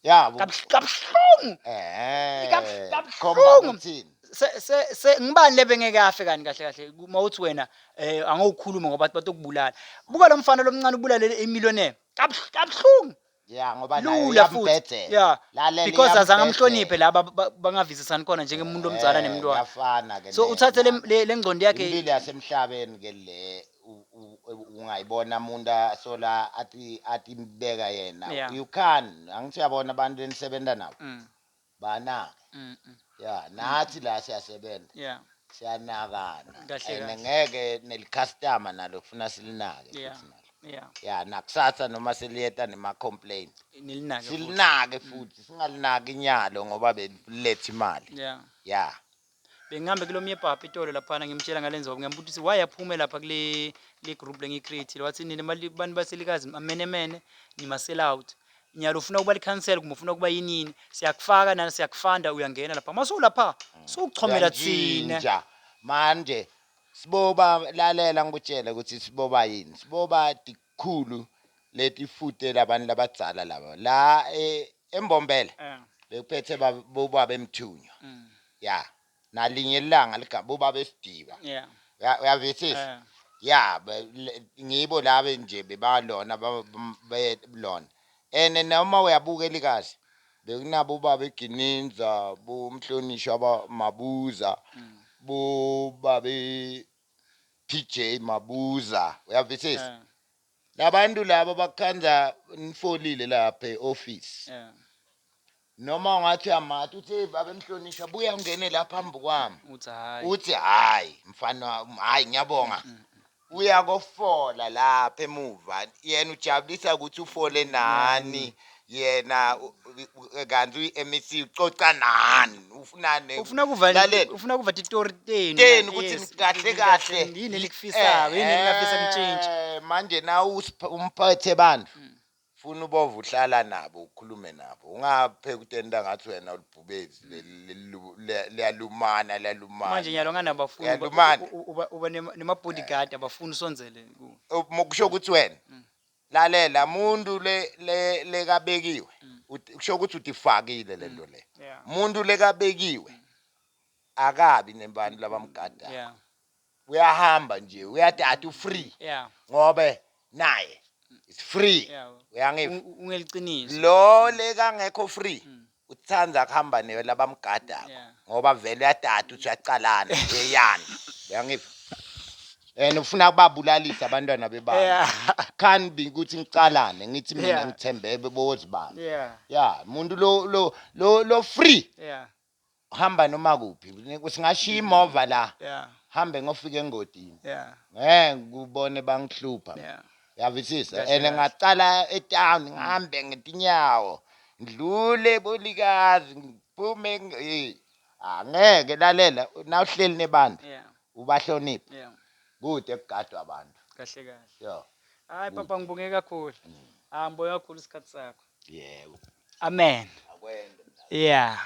Ya kabuhlungu. Kabuhlungu. Se ngibani lebengeke afe kani kahle kahle uma uthi wena angowukhuluma ngoba batokubulala. Buka lo mfana lomncane ubulalele imillionaire. Kabuhlungu. Ya ngoba naye Lula futhi. uyambhedzela. Yeah. Lalela Because azange iyambhedzela. amhloniphe laba bangavisisani khona njengemuntu omzala nemntwana. Kuyafana ke So uthathe le ngcondo yakhe impilo yasemhlabeni ke le Ungayibona umuntu asola athi atimbeka yena. Yeah. You can, angithi uyabona abantu enisebenza nabo banake. Ya, nathi la siyasebenza, siyanakana. Kahle And kahle. ngeke nelicustomer nalo kufuna silinake futhi nalo. Ya, nakusasa noma seliyeta nema-complaint, Nilinake futhi. silinake futhi, singalinaki inyalo ngoba beliletha imali. Ya. Bengihambe kulomnye bhabha itolo laphana, ngimtshela ngale nzobo, ngiyambuza ukuthi why aphume lapha kule le group lengiyicreate. Wathi nina bantu baselikazi amenemene nima-sell out. Nyalo ufuna ukuba likhansela kumbe ufuna ukuba yinini, siyakufaka nani, siyakufanda, uyangena lapha mase ulapha sowuchomela thina. Uyantshintsha. Manje siboba, lalela ngikutshele ukuthi siboba yini. Siboba tikhulu letifute labantu labadzala laba la eMbombela bekuphethe bobaba emthunywa. Ya, nalinye ilanga ligaba bobaba esidiba. Uyavisisa? Ya, ngibo labe nje bebalona belona, and noma uyabuka elikazi bekunabo ubaba eGininza, bomhlonishwa Mabuza, bobaba PJ Mabuza, uyavisisa? Labantu laba bakhanza nifolile lapha e-office. Noma ungathi uyamata uthi, "Hey baba emhlonishwa, buya ungene lapha phambi kwami." Uthi hayi. Uthi hayi mfana wami, hayi ngiyabonga. Uya kofola lapha emuva, yena ujabulisa ukuthi ufole nani yena, kanti uyi-MEC ucoca nani, ufunani? Ufuna kuva. Lalela. Ufuna kuva titori tenu. Tenu ukuthi kahle kahle yini enikufisako, yini eningafisa kutshintsha. Manje na umphethe bantu, funa ubova uhlala nabo, ukhulume nabo, ungaphe kutenta ngathi wena ulibhubezi liyalumana, liyalumana. Manje nyalo nganabafuni Uyalumana. Uba nema-bodyguard, abafuni usondzele kuwe. Kusho ukuthi wena, lalela, muntu le le lekabekiwe, kusho ukuthi utifakile lento le. Muntu lekabekiwe akabi nebantu labamgadayo. Uyahamba nje, uyadada, ufree ngobe naye is free. Uyangiva? Ungeliciniso. Lo lekangekho free uthanda kuhamba neyo labamgadako ngoba vele uyadada uthi uyacalana yeyana, uyangiva? And ufuna kubabulalisa abantwana bebaba. Can't be ukuthi ngicalane ngithi mina ngithembe bozibani. Ya, umuntu lo free hamba noma kuphi, singashiya imova la, hambe ngofika engodini, ngeke kubone bangihlupha. Uyavisisa? Kahle And kahle. Ngacala etown, ngihambe ngetinyawo, ndlule bolikazi, ngiphume, angeke, lalela, nawuhleli nebantu ubahloniphe, kude kugadwa abantu. Kahle kahle. Yo. Hayi papa, ngibonge kakhulu. Ah, ngibonge kakhulu isikhathi sakho. Yebo. Amen. Akwende. Yeah.